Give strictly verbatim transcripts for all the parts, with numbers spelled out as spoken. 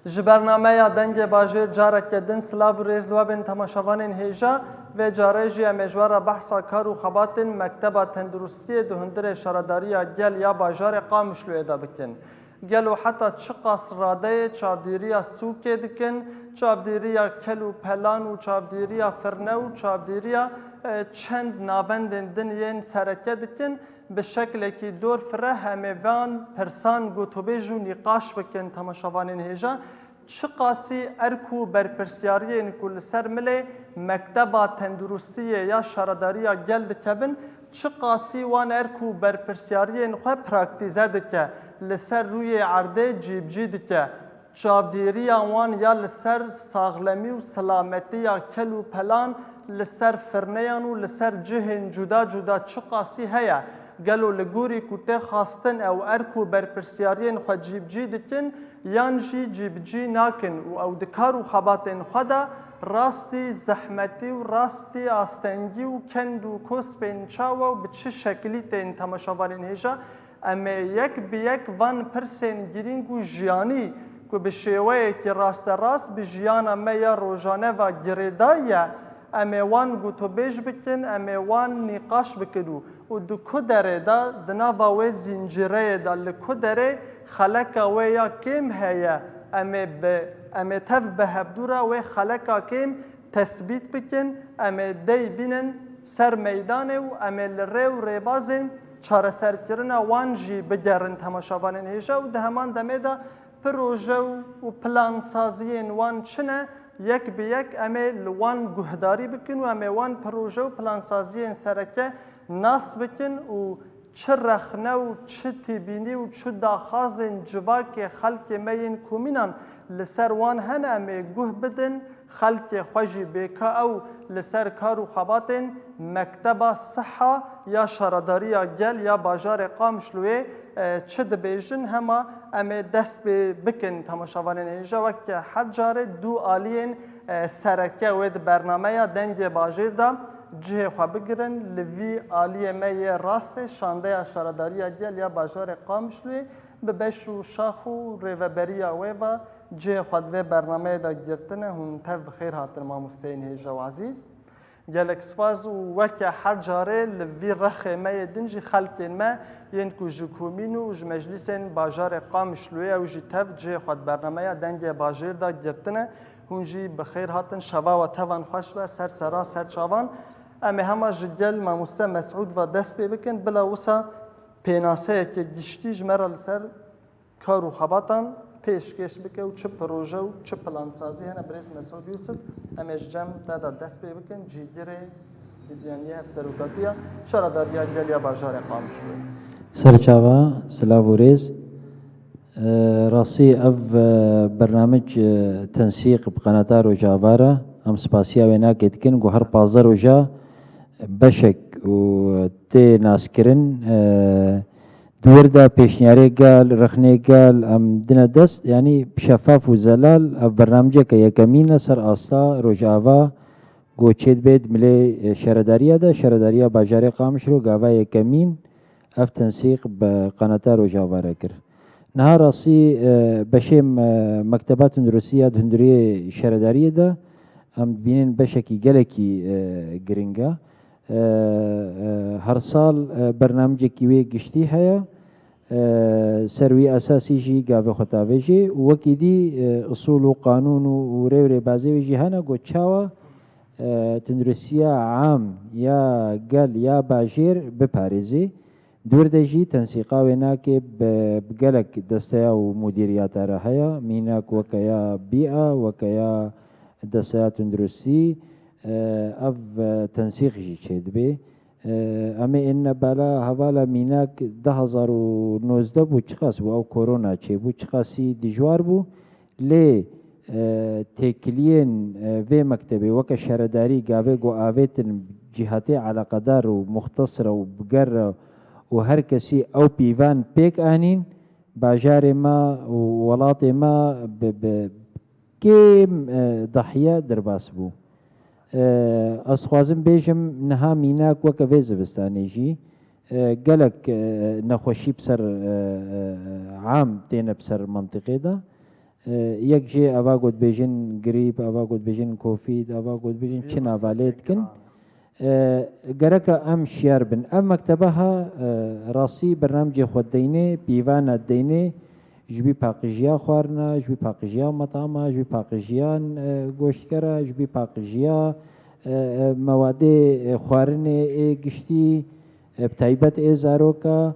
Ji bernameya Dengê Bajêr careke din silav û rêz li we bên temaşevanên hêja. Vê carê jî em ê ji we re behsa kar û xebatên Mekteba Tenduristiyê di hundirê Şaredariya Gel ya bajarê Qamişloyê de bikin. Gelo heta çiqas radeyê çavdêriya sûkê dikin, çavdêriya kel û pelan û çavdêriya firne û çavdêriya, e, çend navendên din yên sereke dikin, bi şeklekî dor fire em ê van pirsan gotûbêj û nîqaş bikin temaşevanên hêja. Çiqasî erk û berpirsiyariyên ku li ser milê Mekteba Tenduristiyê ya Şaredariya Gel dikevin, çiqasî wan erk û berpirsiyariyên xwe praktîze dike, li ser rûyê erdê cîbicî dike. Çavdêriya wan ya li ser saxlemî û silametiya kel û pelan, li ser firneyan û li ser cihên cuda cuda çiqasî heye? Gelo li gorî ku tê xwestin ew erk û berpirsiyariyên xwe cîbicî dikin, yan jî cîbicî nakin û ew di kar û xebatên xwe de rastî zehmetî û rastî astengî û kend û kospên çawa û bi çi şekilî tên temaşevanên hêja? Em ê yek bi yek van pirsên girîng û jiyanî ku bi şêweyekî rasterast bi jiyana me ya rojane ve girêdayî ye, em ê wan gotûbêj bikin, em ê wan nîqaş bikin û, û di ku derê de, di nava wê zîncîreyê de li ku derê xeleka wê ya kêm heye, em ê bi, em ê tev bi hevdû re wê xeleka kêm tesbît bikin, em ê dey bînin ser meydanê û em ê li rê û rêbazên çareserkirina wan jî bigerin temaşevanên hêja û di heman demê de proje û, û plansaziyên wan çi ne, yek bi yek em ê li wan guhdarî bikin û em ê wan proje û plansaziyên sereke nas bikin û çi rexne û çi têbînî û çi daxwazên civakê xelkê me yên komînan li ser wan hene em ê guh bidin, xelkê xwe jî bêka ew li ser kar û xebatên Mekteba Siha ya Şaredariya Gel ya bajarê Qamişloyê, e, çi dibêjin, hema em ê dest pê bikin. Temaşevanên hêja, weke her carê du aliyên, e, sereke wê di bernameya Dengê Bajêr de cihê xwe bigirin. Li vî aliyê me yê rastê şandeya Şaredariya Gel ya bajarê Qamişloyê bi beş û şax û rêveberiya wê ve cihê xwe di vê bernameyê de girtine. Hûn tev bi xêr hatin mamosteyên hêja û ezîz. Gelek spas û weke her carê li vî rexê me yê din jî xelkên me yên ku ji komîn û ji meclîsên bajarê Qamişloyê ew jî tev cihê xwe di bernameya Dengê Bajêr de girtine. Hûn jî bi xêr hatin, şeva we tevan xweş be, ser seran ser çavan. Em ê hema ji gel mamoste Mesûd ve dest pê bikin, bila wisa pênaseyeke giştî ji me re li ser kar û xebatan pêşkêş bike û çi proje û çi plansazî hene. Birêz Mesûd Yûsif, em ê ji cem te de dest pê bikin, cîgirê, yanî hevserokatiya Şaredariya Gel ya bajarê Qamişloyê. Serçava, silav û rêz. E, rastî ev, e, bernamij, e, tensîq bi qenata Rojava re, em spasiya wê nakê dikin ku her pazdeh roja beşek û tê naskirin, e, di wir de pêşniyarê gel, rexnê gel, em dine dest, yanî şefaf û zelal, ev bernamijeke yekemîn e ser asta Rojava, ku çêdibe di milê, e, şaredariya de, şaredariya bajarê Qamişlo gava yekemîn ev tensîq bi qenata Rojava re kir. Niha rastî, e, beşê me-, Mekteba Tenduristî ya di hundirê şaredariyê de em dibînin beşekî gelekî, e, giring e. E, e, her sal, e, bernamicekî wê giştî heye. E, ser wî esasî jî gavê xwe tavêjê û wekî dî, e, usul û qanûn û, û rê û rêbazê wê jî hene ku çawa, e, tenduristiya am ya gel ya bajêr biparêzê. Di wir de jî tensîqa wê nake bi, bi gelek desteya û mudîriyata re heye. Mînak weke ya bîa, weke ya desteya tenduristî, e, ev, e, tensîq jî çêdibe. E, em ê ênine bala hevala mînak du hezar û nozdeh bû, çiqas bû ew korona çêbû, çiqasî dijwar bû. Lê, e, têkiliyên, e, vê mektebê weke şaredarî gavê ku avêtin cîhatê eleqedar û muxtesir e û bi ger re û her kesî ew pîvan pêk anîn, bajarê me û welatê me bi, bi kêm, e, dahiye derbas bû. E, ez dixwazim bêjim, niha mînak weke vê zivistanê jî, e, gelek, e, nexweşî bi ser, e, e, am têne bi ser mentiqê de. E, yek jê eva ku dibêjin grîp, eva ku dibêjin kofîd, eva ku dibêjin çi nava lê dikin. E, gereka em şiyar bin. Ev mekteba ha, e, rastî bernamcê xwe deynê, pîvana deynê, ji bî paqijiya xwarina, ji bî paqijiya metama, ji bî paqijiya, e, goştgera, ji bî paqijiya, e, e, mewadê, e, xwarinê ê giştî, e, bi taybet ê zaroka,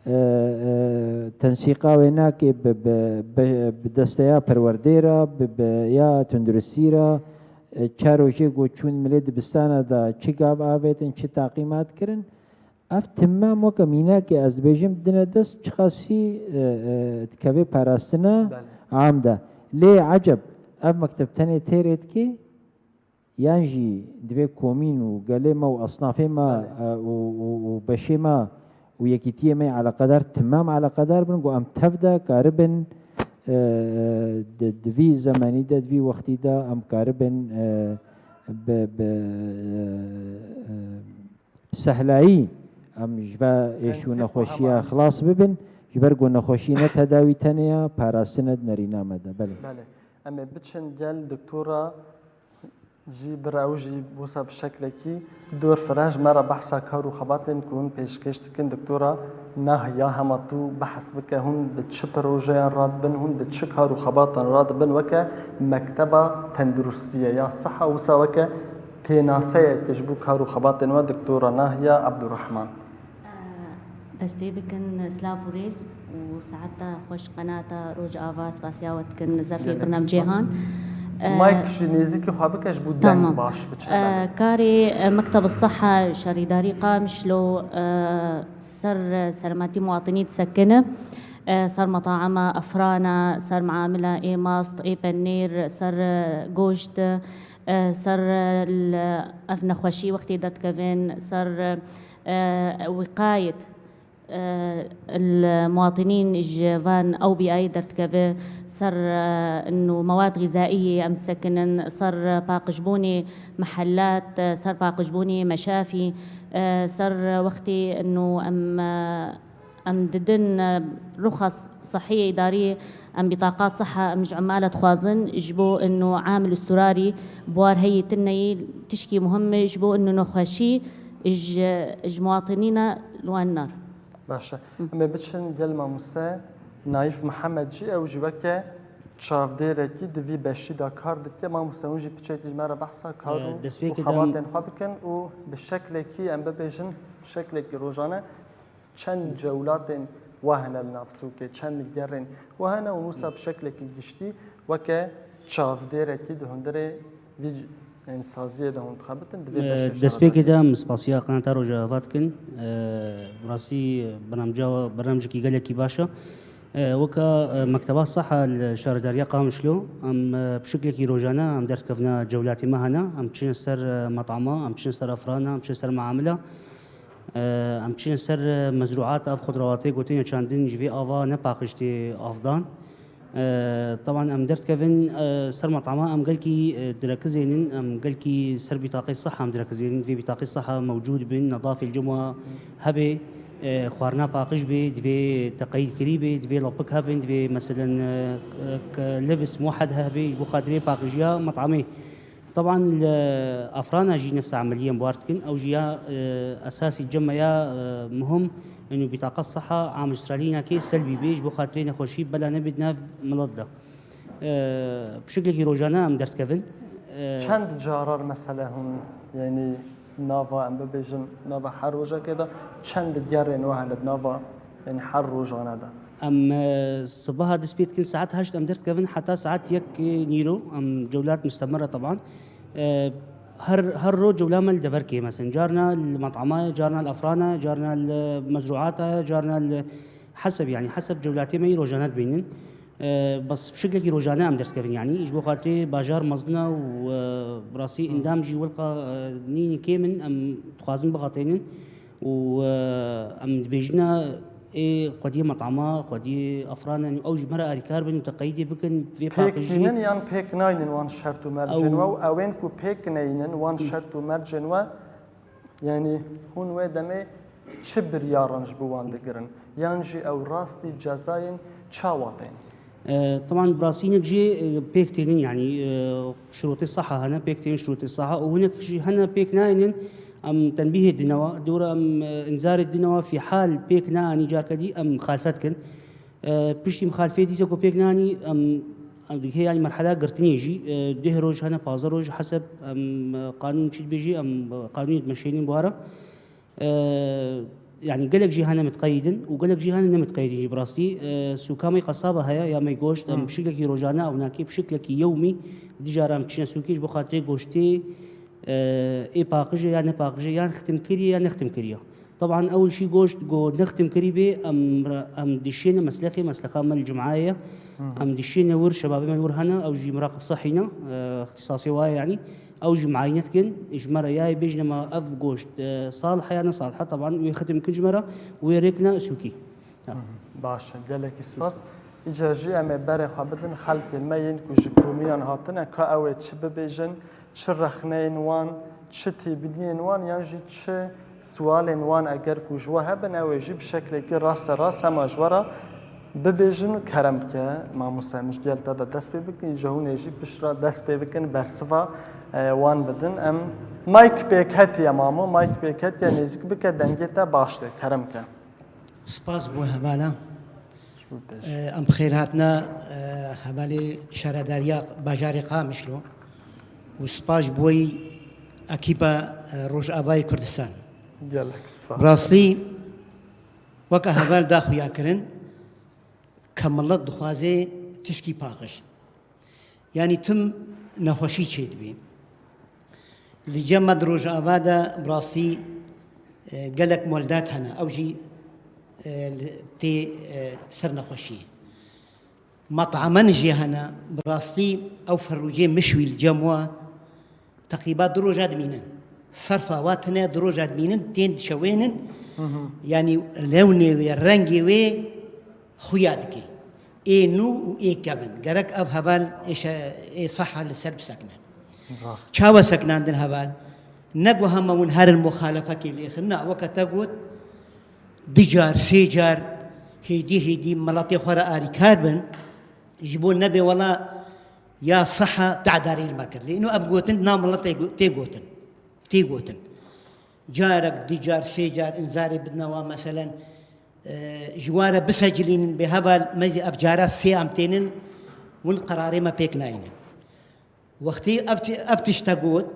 e, e, tensîqa wê nake bi, bi, bi, bi desteya perwerdê re, bi, bi ya tunduristî re, e, çar rojê ku çûn milê dibistana de çi gav avêtin, çi taqîmat kirin. Ev timam weke mînakê ez dibêjim dine dest çiqasî, e, e, dikeve parastina Belê. am de. Lê eceb, ev mekteb tenê têrê dike, yan jî divê komîn û gelê me û esnafê me, Belê. e, û, û, û beşê me û yekîtiyê me yê eleqedar timam eleqedar bin, ku em tev de karibin, e, e, di, di vî zemenî de, di vî wextî de em karibin, e, bi, bi, e, e, sehlayî em ji ve êş û nexweşiya xilas bibin, ji ber ku nexweşî ne tedawî tenê ya, parastin e di nerîna me de. Belê. Belê. Em ê biçin gel doktora jî bir ew jî wisa bi şeklekî dor fireh ji me re behsa kar û xebatên ku hûn pêşkêş dikin doktora Nahiya, hema tu behs bike hûn bi çi projeyan radibin, hûn bi çi kar û xebatan radibin weke mekteba tenduristiyê ya siha wisa weke pênaseyeke ji bo kar û xebatên we doktora Nahiya Abdurrahman. Destê bikin, silav û rêz û saeta xweş qenata Rojava, spasiya we dikin, zefê Gelek birnamcê spas. han. Mike jî nêzîkî xwe bike ji bo deng Tamam. baş biçe. Karê, e, Mekteb Siha, Şerîdarî Qamişlo, e, ser, e, selametî muwatinî disekine, e, ser metaima, efrana, ser meamila ê mast, ê penêr, ser, e, goşt, e, ser, e, l-, ev nexweşî wextê derdikevin, ser, e, e, wîqayet, e, المواطنين ji van ew bîayê derdikeve, ser, e, inu mewad xîzaiyê em disekinin, ser paqijbûnê mehellat, e, ser paqijbûnê meşafî, e, ser wextê inu em, e, Em didin, e, ruxas sihiyê îdarî, em bîtaqat siha, em ji emale dixwazin, ji bo inu amil usturarî, buwar heyî tineyî, tişkî muhim e, ji bo inu nexweşî ji, ji muwatinîna li wan nar. Baş e. Hı. Em ê biçin gel mamoste Naîf Mihemed jî, ew jî weke çavdêrekî di vî beşî de kar dike. Mamoste, hûn jî piçekî ji me re behsa kar E, û, destpêkê û de xebatên xwe bikin û bi şeklekî, em bibêjin, bi şeklekî rojane Çend cewlatên wa hene li nav sûkê, çend gerên wa hene û wisa bi şeklekî giştî weke çavdêrekî di hundirê vî, yanî saziyê de hûn dixebitin, divê E, beşê destpêkê de şaredariyê. Em spasiya qenata Rojava dikin. E, bi rastî bernamca, bernamcekî gelekî baş e. E, weke, e, Mekteba Siha li Şaredariya Qamişlo, em, e, bi şeklekî rojane em derdikevine cewlatê me hene, em çine ser, e, metama, em çine ser efrana, em çine ser meamila. E, em çine ser, e, mezrûat, ev xudrawatê gotinê çandin ji vê ava ne paqij tê avdan. E, teban em derdikevin, e, ser metama em gelkî, e, direkizênin, em gelkî ser bîtaqê siha em direkizênin, divê bîtaqê siha mewcûd bin, nedafê li cem we hebe, e, xwarina paqij bê, divê teqeyîdkirî bê, divê lapik hebin, divê meselen, e, k-, k-, lebis muhed hebe, ji bo xatirê paqijiya metamê. Teban li efrana jî nefsa emeliyê em bar dikin. Ew jî ya, e, esasî cem me ya, e, muhim, inu bîtaqa siha amil Astralî nake selbî bê, ji bo xatirê nexweşî bela nebê di nav milet de. E, bi şeklekî rojane em derdikevin. E, Çend carar mesele hûn, yanî nava em bibêjin, nava her rojekê de çend gerên we hene di nava, yanî her rojane de? Em, e, sibaha dest pê dikin, saet heşt em derdikevin heta saet yek nîro, em cewlat mustemir e teban. E, her, her roj cewla me li deverkê, mesela carna li metama ye, carna li efrana ye, carna li mezrûata ye, carna li heseb, yanî heseb cewlatê me yî rojane dibînin. E, bes bi şeklekî rojane em derdikevin, yanî ji bo xatirê bajar mezin e û, e, bi rastî endam jî wilqa, e, nînî kêm in, em dixwazin bixetênin. û, e, em dibêjine ê xwediyê metama, xwediyê efran, yanî ew ji me re alîkar bin û teqeyîdê bikin vê paqijî. Pêk tînin yan pêk naynin wan şert û mercên we û ewên ku pêk neynin wan şert û mercên we, yanî hûn wê demê çi biryaran ji bo wan digirin? Yan jî ew rastî cezayên çawa tên? E, teban bi rastî hinek jê, e, pêk tênin, yanî, e, şirûtê seha hene, pêk tênin şirûtê seha û hinek jî hene pêk nayênin, em tenbîhê dinewa, dora em, e, înzarê dinewa fî hal pêk neanî carke dî em muxalifet dikin. E, piştî muxalifê dîse ku pêk neanî em, em digihê yanî merhela girtinê jî, e, deh roj hene, pazdeh roj heseb em, e, qanûn çi dibêjî, em, e, qanûnê dimeşênin buhara. E, yanî gelek jî hene mitqeyîdin û gelek jî hene nemitqeyîdin jî bi rastî. E, sûka me qesaba heye ya me goşt, em bi şiklekî rojane ew nake, bi şiklekî yewmî dicara em diçine sûkê ji bo xatirê goştê, e, ê paqij e ya ne paqij e, yan xitimkirî ye ya ne xitimkirî ye. Teban ew jî goşt ku ne xitimkirî bê, em, em dişêne meslexê, meslexa me li Cumeyê ye. Em dişêne wir, şebabê me li wir hene, ew jî miraqib sehî ne, e, ixtîsasê wa ye yanî. Ew jî muayene dikin, ji me re ya yê bêjine me ev goşt, e, salih e ya ne salih e. Teban wê xitim bikin ji me re, wê rêkine sûkî. Ya. Baş e, gelekî spas. Îcar jî em ê berê xwe bidin xelkên me yên ku ji komînan hatine, ka ew ê çi bibêjin, çi rexneyên wan, çi têbîniyên wan yan jî çi siwalên wan eger ku ji we hebin, ew ê jî bi şeklekî raste rast hema ji we re bibêjin û kerem bike. Mamoste, em ji gel te de dest pê bikin, ji hûn ê jî pişt re dest pê bikin, bersiva, e, wan bidin. Em mayk pê ketiye, mamo, mayk pê ketiye, nêzik bike, dengê te baş tê, kerem ke. Spas bo hevala. Ji bo pêş. E, em bi xêr hatine, e, hevalê şaredariya bajarê Qamişlo û spas ji bo ekîpa, e, Rojavayê Kurdistan. Gelek spas. Bi rastî, weke heval da xuya kirin, ke milet dixwaze tişkî paqij. Yanî tim nexweşî çêdibî. Li cem me di Rojava de bi rastî, e, gelek moldat hene. Ew jî, e, li, tê, e, ser nexweşiyê. Met'amen jî hene. Bi rastî ew ferrûcê mişwî li cem we teqrîba du roja dimînin. Serfa wa tine du roja dimînin, tên diçewênin. Yanî lewnê wê, rengê wê xuya dike. Ê nû û ê kevin. Gerek ev heval ê şe-, ê seha li ser bisekine. Rast. Çawa sekinandin heval? Ne ku hema hûn herin muxalefekê lêxin. Na, weke te got, du car, sê car hêdî hêdî miletê xwe re arîkar bin. Ji bo nebê wela ya seha te'darî li me kir. Lê îno ev gotin na miletê go-, tê gotin. Tê gotin. Carek, du car, sê car înzarê bidine wa, meselen, e, ji wa re bisecilînin, bê heval me zî ev cara sê em tênin, hûn qerarê me pêk nayînin. Wextê ev ti-, ev tişt te got,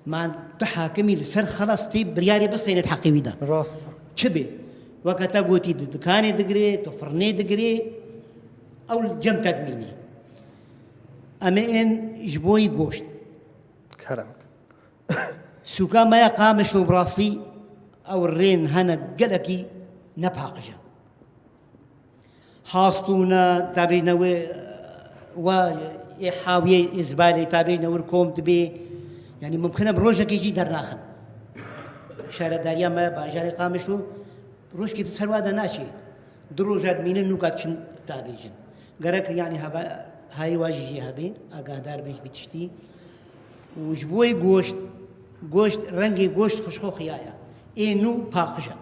man tu hakimî li ser xelas tê biryarê bistêne di heqê wî de. Rast. Çi bê? Weke te gotî di dikanê digirê, tu firnê digirê, ew li cem te dimîne. Em ê ên ji bo yî goşt. Kerem. Sûka me ya Qamişlo bi rastî ew rên hene gelekî nepaqij e. Hastûne, tabêjne wê, wa ê hawiyê, ê zibalê, tabêjne wir kom dibê. Yanî mimkin e bi rojekê jî dernaxin. Şaredariya me, bajarê Qamişlo, rojkê bi ser wa de naçê. Du roja dimînin nûka diçin tabêjin. Gerek yanî heba, hayê wa jî jê hebê, agahdar bin ji vî tiştî. Û ji bo yê goşt, goşt, rengê goşt xwe ji xwe xuya ye. Ê nû paqij e.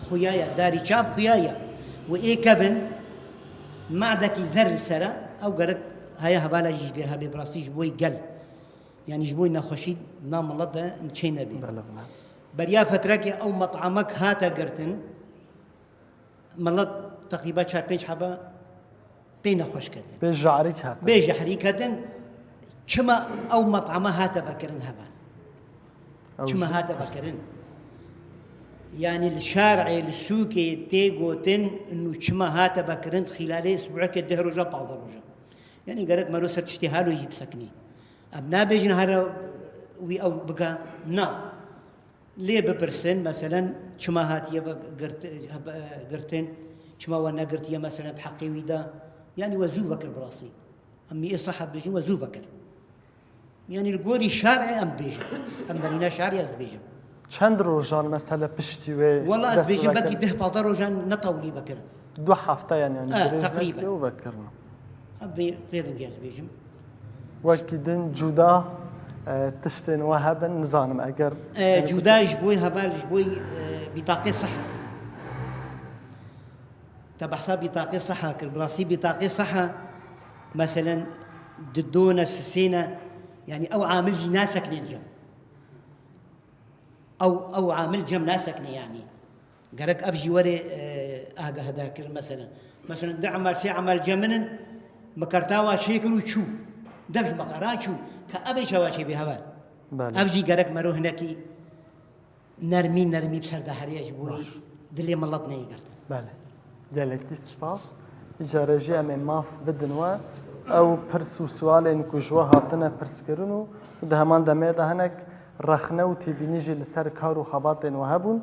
Xuya ye, darî çav xuya ye. Û ê kevin, madekî zer li ser e, ew gerek heye hevala jî ji vê hebê, bi rastî ji bo yê gel. Yanî ji bo yê nexweşî na milet de çê nebî. Bele, bele. Beriya fetrekê ew met'amek hate girtin, milet teqrîba çar pênc hebe pê nexweş ketin. Pê jehrî ketin. Pê jehrî ketin. Çima ew met'ame hate vekirin heval? Ew Çima jî hate vekirin? Yanî li şarê, li sûkê tê gotin, nû çima hate vekirin, xîlalê isbuekê deh roja, panzdeh roja. Yanî gerek mero ser tiştê halo jî bisekinî. Em nabêjin here wî ew bike. Na. Lê bipirsin, meselen, çima hatiye ve girt-, girtin, çima we negirtiye, meselen, di heqê wî de, yanî we zû vekir bi rastî. Em ê seha dibêjin, we zû vekir. Yanî li gorî şarê em dibêjin. Em berîna şarê ez dibêjim. Çend rojan mesele piştî wê Wela ez dest dibêjim, vekir? Belkî deh panzdeh rojan netewilî vekirin. Du hefte yani, yani E, dirêj teqrîben. Vekir û vekirin. Vê, vê rengî ez dibêjim. Wekî din cuda, e, tiştên we hebin, nizanim eger, E, yani, cuda ji bo heval, ji bo, e, bîtaqê seha. Te behsa bîtaqê seha kir. Bi rastî bîtaqê seha Meselen, di do ne, sisê ne, yanî ew amil jî naseknê cem. Ew, ew amil cem naseknê yanî. Gerek ev jî were, e, agahdar kirin meselen. Meselen, du emal, sê emal cem min in, mikertawa çêkir û çû. Dev ji miqeran çû. Ka ev ê çawa çêbê heval? Belê. Ev jî gerek mero hinekî nermî nermî bi ser de heriye ji bo wî dilê milet neyê girtin. Belê. Gelekî spas. Îcarê jî em ê maf bidin we. Ew pirs û siwalên ku ji we hatine pirskirin û di heman demê de hinek rexne û têbînî jî li ser kar û xebatên we hebûn.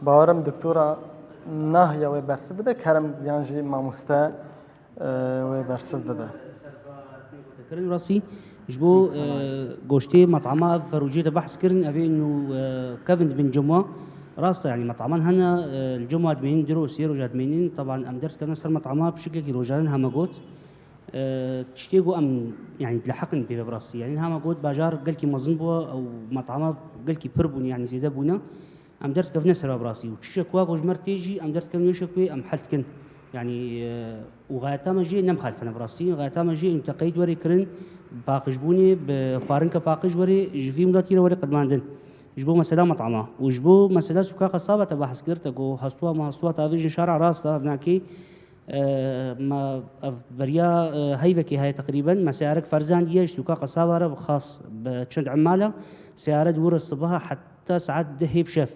Bawer im doktora nahiya wê bersiv bide, kerem yan jî mamoste, e, wê bersiv bide. Kirin rastî ji bo, e, goştê metama ev ferûcê de behs kirin, ev ê û, e, kevin dibin cem wa. Rast e, yanî metaman hene, e, li cem wa dimênin, du roj, sê roja dimênin, teban em derdikevin ser metama bi şiklekî rojane heme got. E, tiştê ku em, yanî, dileheqin pê ve bi rastî. Yanî, hema got bajar gelkî mezin bû, ew metama gelkî pir bûn, yanî, zêde bûne. Em derdikevine ser ve bi rastî. Û çişek wa ku ji me re tê jî, em derdikevin wê şeklê, em hel dikin. Yanî, e, û xayeta me jê ne mixalifane bi rastî. Xayeta me jê, û teqeyîd were kirin, bi paqijbûnê, bi xwarinke paqij were, ji vî miletî re were qedmandin. Ji bo mesela metama. Û ji bo mesela sûka qesaba te behs kir, te ku hestuwa me hestuwa te avêjin şara rast e, ev nakê. E, me ev beriya, e, heyvekê heye teqrîben. Me seyarek ferzandiye ji sûka qesaba re bi xas bi çend emala. Seyare di wir sibaha heta saet dehê bi şev.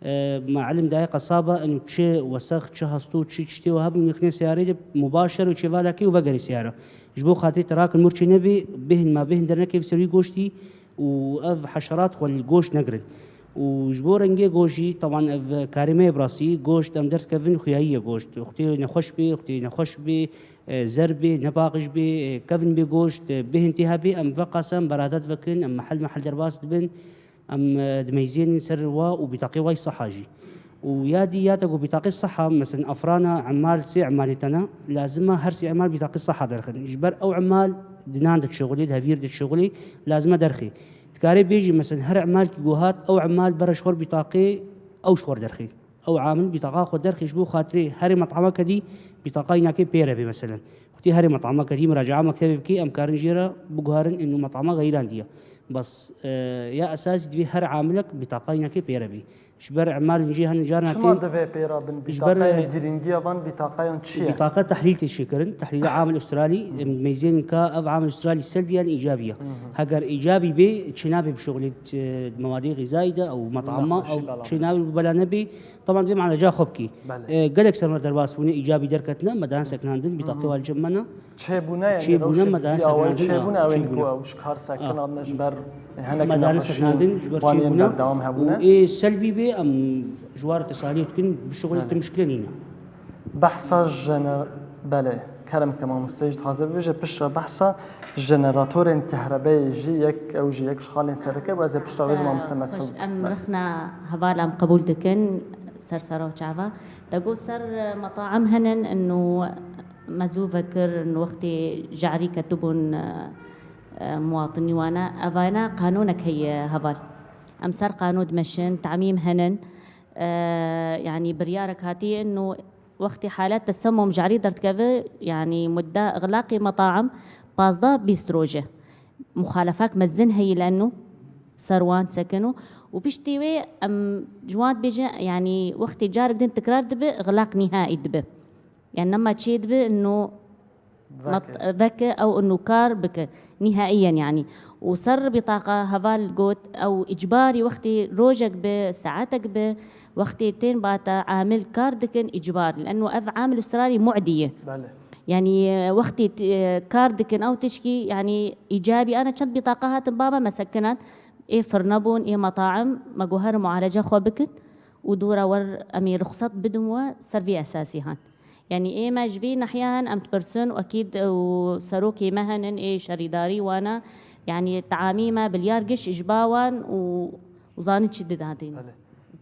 E, me ilim daye qesaba, inu çi wesex, çi hastû, çi tiştê we hebû, nixine seyarê de mubaşer û çêvalakê û vegerê seyara. Ji bo xatirê te rakin murçê nebê, bêhin me bêhin dernekê bi ser wî goştî. û ev heşerat xwe li goşt negirin. Û ji bo rengê goşt jî, teban ev karê me ye bi rastî, goşt em derdikevin xuyayiye goşt. Wextê nexweş bê, wextê nexweş bê, e, zer bê, nepaqij bê, e, kevin bê goşt, e, bêhin tê hebê, em veqasen beradat vekin, em mehel mehel derbas dibin, em, e, dimeyzênin ser wa û bîtaqê wa yî seha jî. û ya dî ya te ku bîtaqê seha, mesela efrana emal sê emalê te ne, lazim e her sê emal bîtaqê seha derxin. Ji ber ew emal di nan de dişixulê, di hevîr de dişixulê, lazim e derxê. Dikarê bêjî, mesela her emalkî ku hat, ew emal bere ji xwe bîtaqê, ew ji xwe derxê. Ew amil bîtaqa xwe derxê ji bo xatirê herê metama kedî bîtaqa înakê pê re bê, mesela. Xwetî herê metama kedî muraca'a mektebê bikî, em karin jê re biguherin, inu metama xeyrandiye. Bes, e, ya esasî divê her amilek bîtaqa înakê pê re bê. Ji ber emalên jê hene carna Çima tê. Divê pê re bin? Ji ber, bîtaqeyan, e, girîngiya van bîtaqeyan çi ye? Bîtaqe tehlîl tê çêkirin. Tehlîla amil Australî, em, meyzênin ka ev amil Australî selbî yan îcabî ye. Heger îcabî bê, çênabê bişuxulê, e, mewadê xîzayî de ew metama, Nexweşî ew bela. Çênabê bela nebê. Teban divê mualeca xwe bikî. Belê. E, gelek ser me derbas bûne, îcabî derketine, me dane sekinandin, bîtaqê wa li cem me ne. Çêbûne, yanî Çêbûne, rewşek me dane vî awayî sekinandin, çêbûne, ha. Ew ên ku ew ji kar sekinandine ji ber hinek nexweşiyên wan yên berdewam hebûne. Û ê selbî bê, em ji war tesalî dikin, bi şixulê Belê. Te muşkile nîne. Behsa jener-, belê, kerem ke mamoste jî dixwaze bibêje, piştre behsa jeneratorên kehrebeyê jî yek, ew jî yek ji xalên sereke bû, ez ê piştre bêjim mamoste Mesûd. Xweş, em rexna hevala em qebûl dikin, ser sera û çava. Te got ser, e, metaim henin, inu me zû vekir, inu wextê je'rî ketibûn, e, e, muwatinî wana, evana qanûnek heye heval. Em ser qanûn dimeşin, tamîm henin. E, yanî biryarek hatî inu wextê halet tesemum je'rî derdikeve, yanî mudda ixlaqê metaim pazdeh bîst roj e. Muxalefak mezin heye li inu ser wan sekino û piştî wê em ji wan dibêjin, yanî wextê carek din tikrar dibe, ixlaq nîhaî dibe. Yani nema çê dibe, no Veke. Mat-, veke ew inu kar bike. Nihaiyen yani. Û ser bitaqa heval got, ew icbarî wextê rojek bi, saetek bi, wextê tên bata amil kar dikin icbar. Leno ev amil usrarî mu'dî ye. Belê. Yani, e, wextê t-, e, kar dikin ew tişkî, yani, îcabî ana çend bitaqa hatin baba me sekinan, ê firne bûn, ê metaim, me got her mualece xwe bikin û dûra wer em ê ruxsat bidin we ser vî esasî han. Yani ê me ji vî nehiya hin em dipirsin û ekîd û serokê me henin ê şerîdarî wana, yani teamî me bilyar giş ji ba wan û, û zanin çi didadin. Belê.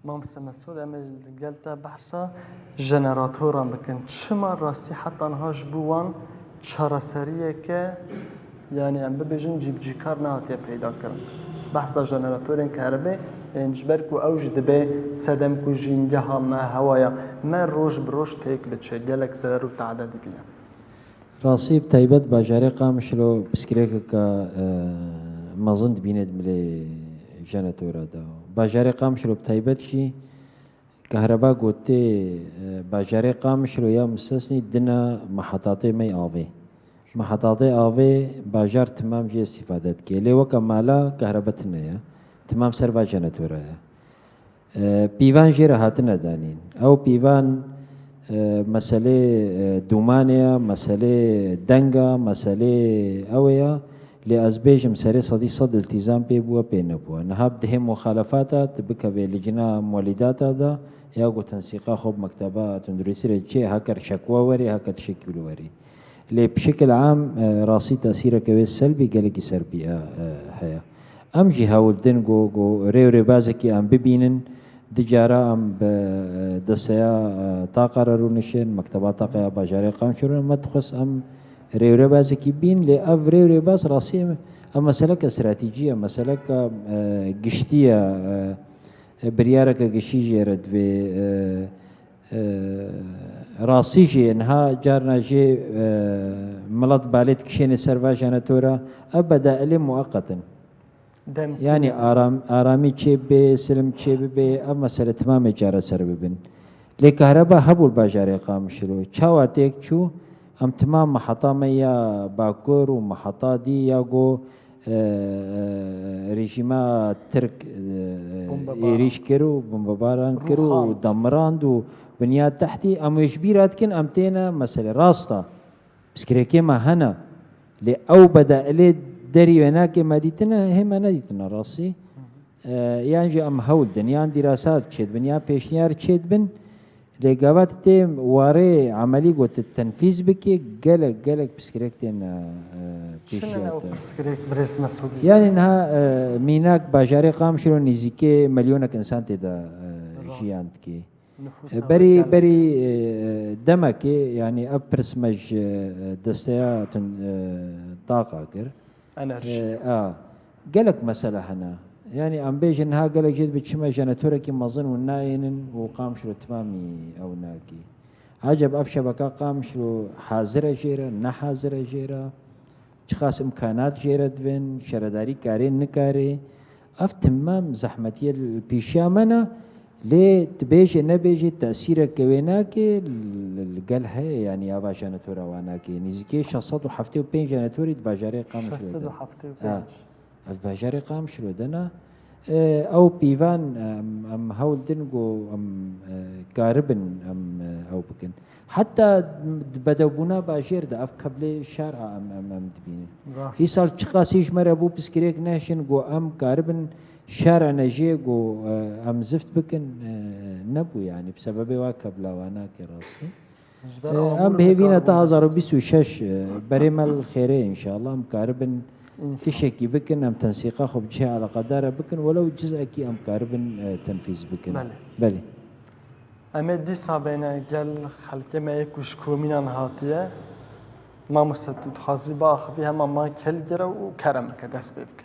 Mamoste Mesûd, em ê li gel te behsa jeneratoran bikin. Çima rastî heta niha ji bo wan çareseriyeke Yanî em bibêjin cîbicîkar nehatiye peyda kirin. Behsa jeneratorên kehribê ên ji ber ku ew jî dibe sedem ku jîngeha me, hewaya me roj bi roj têk biçe, gelek zerer û tade dibîne. Rastî bi taybet bajarê Qamişlo pirsgirêkeke, e, mezin dibîne di milê jenetora de. Bajarê Qamişlo bi taybet jî kehreba ku tê, e, bajarê Qamişlo ya mistesnî dina mehetatê me yê avê. Mehetatê avê bajar temam jê îstîfade dike. Lê weke mala kehreba tune ye. Temam ser va jenetora ye. E, pîvan jê re hatine danîn. Ew pîvan, e, meselê, e, dûmanê ye, meselê denga, meselê ew ê ye. Lê ez bêjim serê sedî sed iltîzam pê bûye, pê nebûye. Niha bi dihê muxalefata tu bikevê licna muwelîdata de ya ku tensîqa xwe bi mekteba tunduristî re çê, heke şekwe werê, heke tişekî li werê. Lê bi şekil am, e, rastî tesîreke wê selbî gelekî ser bîya, e, heye. Em jî hewl din ku, ku rê û rêbazekî em bibînin, di cara em bi, e, desteya, e, taqa re rûnişin, mekteba taqeya bajarê Qamişlo, me dixwest em rê û rêbazekî bîn, lê ev rê û rêbaz rastî em, ev meseleke stratejî ye, meseleke, e, giştî ye, e, e, biryareke giştî jê re divê, e, Ee, rastî jî niha carna jê, e, milet balê dikişêne ser va jenetora, ev bedailê mueqet in. Demkî Yanî ne? aram-, aramî çê bê, silim çê bibê, ev mesele timamê çareser bibin. Lê kahreba hebû li bajarê Qamişlo. Çawa têk çû? Em timam meheta me ya Bakur û meheta dî ya ku e, e, rejîma Tirk, e, Bombebaran. êrîş kir û bombebaran kir û Rûxand. demirand û binya tehtî, em wê ji bîra dikin, em têne meselê. Rast e, pirsgirêkê me hene, lê ew bedailê derî wênakê me dîtine, hê me nedîtine rastî. E, yan jî em hewl din, yan dîrasa çêdibin, yan pêşniyar çêdibin. Lê gava tu tê warê emelî ku tu tenfîz bikî, gelek, gelek pirsgirêk tên, e, Çi ne pêşiya ew te. pirsgirêk, birêz Mesûdî? Yanî niha, e, mînak bajarê Qamişlo nêzîkê milyonek însan tê de, e, Rast. jiyan dikê. Nüfus E, hewlgel. Berî, berî, e, demekê, yanî ev pirs me ji, e, desteya tun, e, taqa kir. Enerji. E, a, gelek mesele hene. Yanî em bêjin niha gelek jê dibe çima jenetorekî mezin û nayênin û Qamişlo timamî ew nakî. Aceb ev şebeka Qamişlo hazir e jê re, ne hazir e jê re? Çiqas imkanat jê re divin, şaredarî karê nikarê? Ev timam zehmetiye li pêşiya me ne. Lê tu bêjê nebêjê tesîreke wê nake, li, li gel heye, yanî ya va jenetora wa nake. Nêzîkê şeş sed û heftê û pênc jenetorî di bajarê Qamişlo de. Şeş sed û heftê û pênc. Ha, ev bajarê Qamişlo de ne. E, ew pîvan, em, em hewl din ku em, e, karibin em, e, ew bikin. Heta di bedewbûna bajêr de ev keblê şer a em, em, em dibînin. Rast. Îsal çiqasî ji me re bû pirsgirêk nehişin ku em karibin şer e ne jê ku, e, em zift bikin, e, nebû yanî bi sebebê wa kebla wa nake rastî. Ji ber E, abûr em bi hêvîna ta hezar û bîst û şeş, e, berê me li xêrê înşallah em karibin İnşallah. tişekî bikin, em tensîqa xwe bi cihê eleqedar re bikin, welew cizekî em karibin, e, tenfîz bikin. Belê. Belê. Em ê dîsa bêne gel xelkê me yê ku ji komînan hatiye, mamoste tu dixwazî biaxivî hema mayk hilgire û kerem bike, dest pê bike.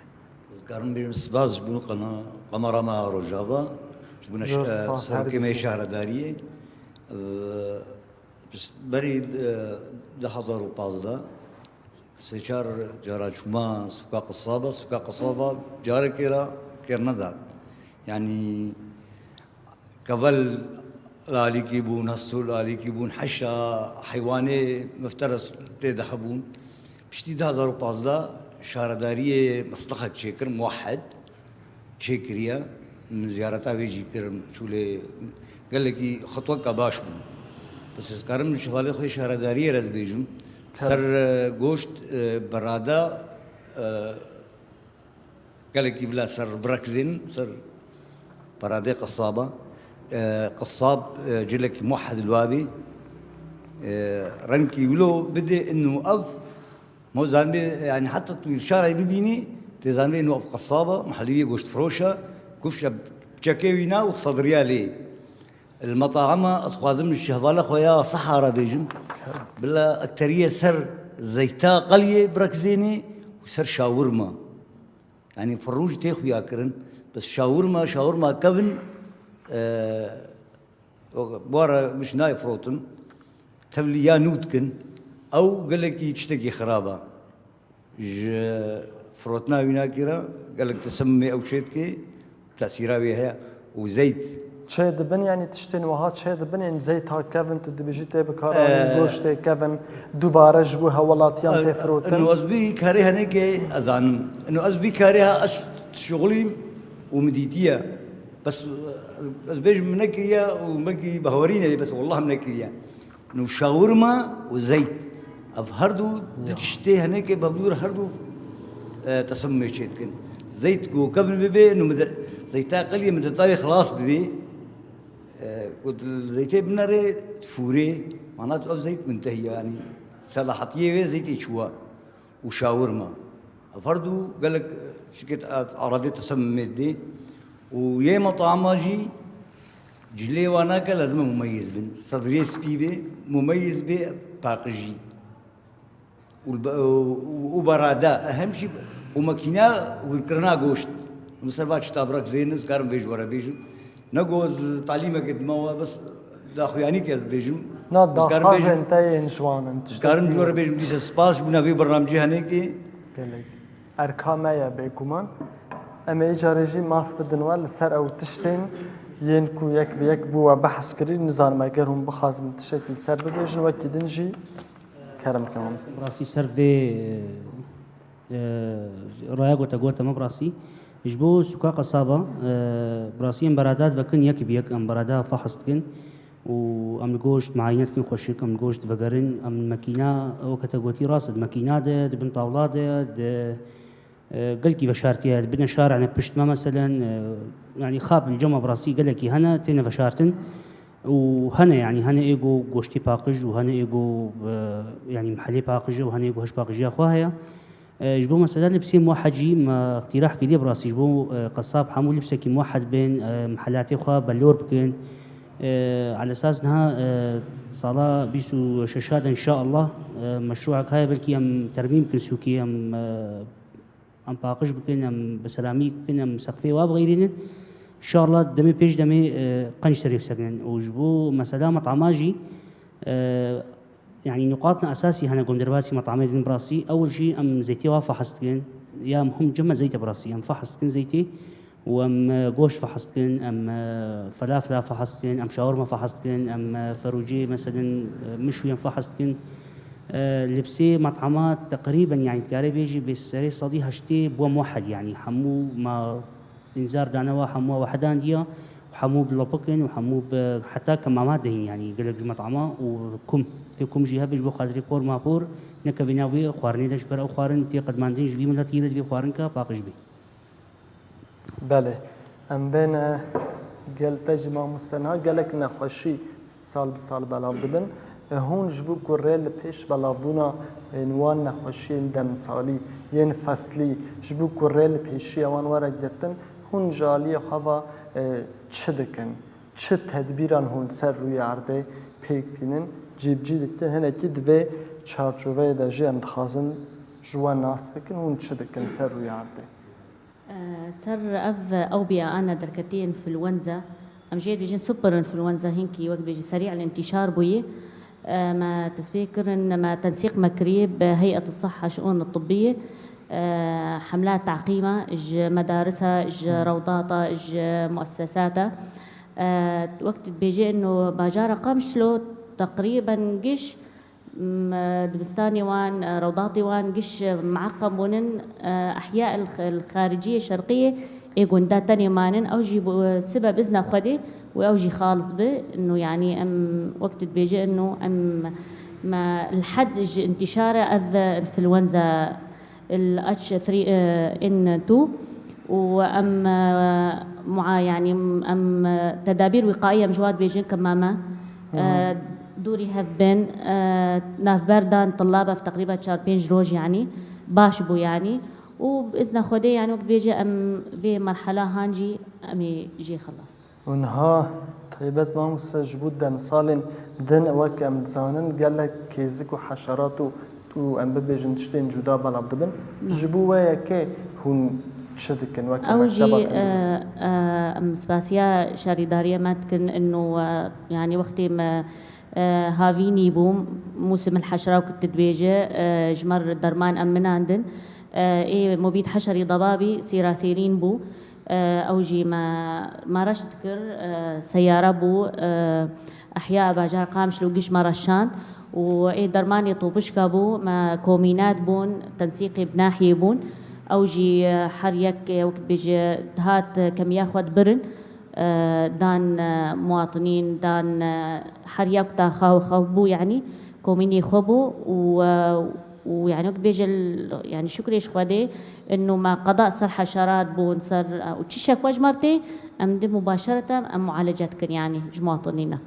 Ez karim bêjim spas ji bo qena-, qemera me a Rojava, ji bo neş-, Zor spas, serokê me yê şehredariyê. Ev, pişt-, berî, e, du hezar û pazdeh, sê çar cara çûma sûka Qisaba, sûka Qisaba carekê re kêr nedat. Yanî kevel li alîkî bûn, hestû li alîkî bûn, heşa, heywanê mifteres tê de hebûn. Piştî du hezar û pazdeh şaredariyê meslexek çêkir, muwehed. çêkiriye. Min ziyareta wê jî kir, çû lê gelekî xitweka baş bû. Bes ez karim ji hevalê xwe şaredariyê re ez bêjim. Tabii. Ser, e, goşt, e, berada, e, gelekî bila ser birekizên, ser beradê qisaba. E, qisab, e, cilekî muhed li wabê. E, renkî wilo bidê inu ev Mo zanibê, yanî heta tu îşarayê bibînî, tê zanibê ino ev qesab e, mehellî wî goştfiroş e, kufşe çekê wî na û sedriya lê. Li metahema ez dixwazim ji hevala xwe ya Seha re bêjim. Bila ekteriyê ser zeyta qeliyê birekizênê û ser şawirma. Yanî firû jî tê xuya kirin. Bes şawirma, şawirma kevin, e, Were giş nayê firotin. Tevlî ya nû dikin. Ew gelekî tiştekî xirab e. Ji firotina wînakî re gelek tesemumê ew çê dike, tesîra wê heye û zeyt. Çê dibin, yanî tiştên wiha çê dibin, ên zeyt ha kevin, tu dibêjî tê bikaranîn, Ee, goştê kevin, dubare ji bo hewlatiyan tê firotin. Ino ez bî karê henekê ezanim. Ino ez bî karê ha ez şixulîm û min dîtiye. Bes ez, ez bêjim min nekiriye û belkî bi hewerî nebê, bes wallah min nekiriye. Nû şawirma û zeyt. Ev her du di Ya. tiştê henekê bevlûr her du, e, tesemumê çê dikin. Zeyt ku kevn bibe, nû min de, zeyta qeliyê min de tavê xilas dibê. E, ku di zeytê binerê fûrê, mana tu ev zeyt muntehiye, yanî selahatiyê wê zeytê çûwa û şawirma. Ev her du gelek, e, şikêt aradê tesemumê didê. Û yê metama jî cilê wan nake, lazim e mumeyyiz bin. Sedrê spî bê, mumeyyiz bê paqijî. Û be-, û, û berada, ehem jî, û makîna hûrkirina goşt. Min ser va çi tabrak zêne, ez karim vê ji we re bêjim. Ne ku ez talîmeke dima we, bes daxuyanî ke ez bêjim. Na, Ez karim bêjim, daxwazên te yên ji wan in, ez karim ji we re bêjim, dîse spas ji bona vê bernamecê henekê. Gelek. Erka me ye bêguman. Em ê îcarê jî maf bidin we li ser ew tiştên yên ku yek bi yek bû we behs kirî, nizanim eger hûn bixwazin tiştekî li ser bibêjin, wekî din jî kerem ke mamoste. Bi rastî ser vê, e, e, raya ku te got, me bi rastî ji bo sûka qesaba, e, bi rastî em berada divekin yek bi yek, em berada fehs dikin û em li goşt muayene dikin xweşik, em li goşt divegerin, em li makîna, weke te gotî rast e, di makîna de, di bin tawla de, di E, gelkî veşartiye, bine şarane pişt me, meselen, e, yanî xap li cema bi rastî gelekî hene, têne veşartin. Û hene, yanî hene ê go goştê paqij û hene ê go, e, yanî mihelê paqij e û hene ê go hiş paqijiya xwe heye. E, ji bo mesela lipsê muwehhed jî me îqtîrah kiriye bi rastî, ji bo, e, qesab hemû lipsekî muwehhed bên, e, mihelatê xwe belor bikin. E, alesas niha, e, sala bîst û şeş de inşaallah, e, meşrûek heye, belkî em termîm bikin sûkê, em, e, Em paqij bikin, em bi seramîk bikin, em seqfê wa bixeyrînin. Înşallah demê pêş demê, e, qenc serê bisekinin. Û ji bo mesela metama jî, e, yanî nuqatna esasî hene ku em derbasî metamê dibin bi rastî. Ewil jî em zeytê wa fehs dikin. Ya muhim cem e zeyt e bi rastî. Em fehs dikin zeytê û em, e, goşt fehs dikin, em, e, felafela fehs dikin, em şawirma fehs dikin, em, e, ferûcê, meselen, e, mişû em fehs dikin. E, lipsê metama teqrîben, yanî dikarê bêjî bê serê sedî heştê bû muwehhed, yanî hemû ma înzar dane wa hemû wehedandiya û hemû bi lopikin û hemû bi heta kemama dehîn, yanî gelek ji metama û kum. Tê kum jî hebe ji bo xatirê por mapor nekevê nav wê xwarinê de ji ber ew xwarin tê qedmandin ji vî miletî re divê xwarinka paqij bê. Belê. Em bên, e, gel te jî mamoste, niha gelek nexweşî sal bi sal belav dibin. E, hûn ji bo ku rê li pêş belavbûna, e, ên wan nexweşiyên demsalî, yên feslî, ji bo ku rê li pêşiya wan were girtin, hûn ji aliyê xwe ve, e, çi dikin? Çi tedbîran hûn li ser rûyê erdê pêk tînin, cîbicî dikin? Hinekî di vê çarçoveyê de jî em dixwazin ji we nas bikin, hûn çi dikin li ser rûyê erdê? Ser ev ewbiya ana derketî influenza, em jê dibêjin super influenza, hinkî wek dibêjî serî el intîşar bûyî. Me tesbîh kirin, me tensîq me kirî bi Heyet Sihha Şiûn Tibbiyê. Hemla teqîma ji medarisa, ji rewdata, ji muessesata. Wek dibêjî ino bajara Qamişlo teqrîben giş M-, dibistanê wan, e, rewdatê wan giş, e, miaqem bûnin, e, ehya el, el xariciyê şerqiyê ê gunda tenê manin, ew jî bi, e, sibe bi izna Xwedê û ew jî xalis bi. Ino, yanî, em, wek tu dibêje, ino, em, me, li hed ji intîşara ev, e, influenza, L H three, eh, N two û em, eh, mua-, yanî em, eh, tedabîr wîqaî em ji wan dibêjin kemame, eh, dûrî hev bin, eh, navber dan tillab ev teqrîben çar pênc roj yanî baş bû yanî û bi izna Xwedê yanî wek dibêje em vê merhela han jî em ê jê xilas bin. Û niha taybet mamoste ji bo demsalên din wek em dizanin gelek kêzik û heşerat û, û em bibêjin tiştên cuda belav dibin. Ji bo wê yekê hûn çi dikin wek Ew jî, mekteba tenduristî? E, e, em spasiya şarîdariya me dikin ino, e, yanî wextê me E, havînî bû, mûsim el heşra ku tu dibêje, e, ji me re derman em minandin. E, ê mobîd heşerî debabî sîrathêrîn bû. E, ew jî me, me reş dikir, e, seyara bû, e, ehya bajar Qamişlo giş me reşand û ê dermanê topişka bû, me komînat bûn, tensîqê bi nahiyê bûn. Ew jî, e, her yek, e, wek dibêje, dihat, e, kemiya xwe dibirin. E, dan, e, muwatinîn, dan, e, her yek taxa xwe bû, yanî komînê xwe bû û, e, û, yanî, wek dibêje, l-, yanî, şukrê ji Xwedê, inu me qeda ser heşerat bûn, ser, e, û çi şekwe ji me re tê, em dê mubaşereten em mualece dikin, yanî, ji muwatinîna.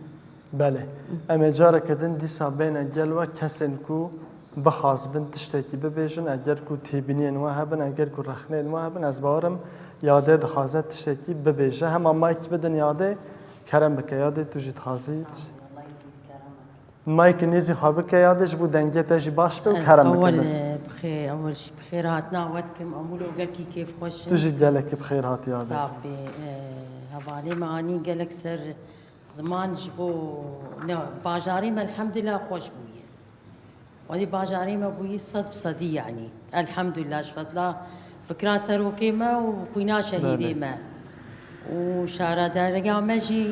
Belê. Em ê careke din dîsa bêne gel we kesên ku bixwazibin tiştekî bibêjin, eger ku têbîniyên we hebin, eger ku rexneyên we hebin, ez bawer im Yadê dixwaze tiştekî bibêje. Hema mayk bidin Yadê, kerem bike. Yadê, tu jî dixwazî tiş-, mayk nêzî xwe bike Yadê, ji bo dengê te jî baş be û kerem bike. Ez ewel, e, bi xê-, ewel jî bi xêr hatina we dikim. Em wilo gelkî kêfxweş in. Tu jî gelekî bi xêr hatî Yadê. Sax bê. E, hevalê me anî gelek ser ziman ji bo ne, bajarê me elhamdulillah xweş bûye. Welî bajarê me bûyî sed bi sedî, yanî. Elhamdulillah, ji fetla fikra serokê me û xwîna şehîdê Belê. me. Û şaredariya me jî,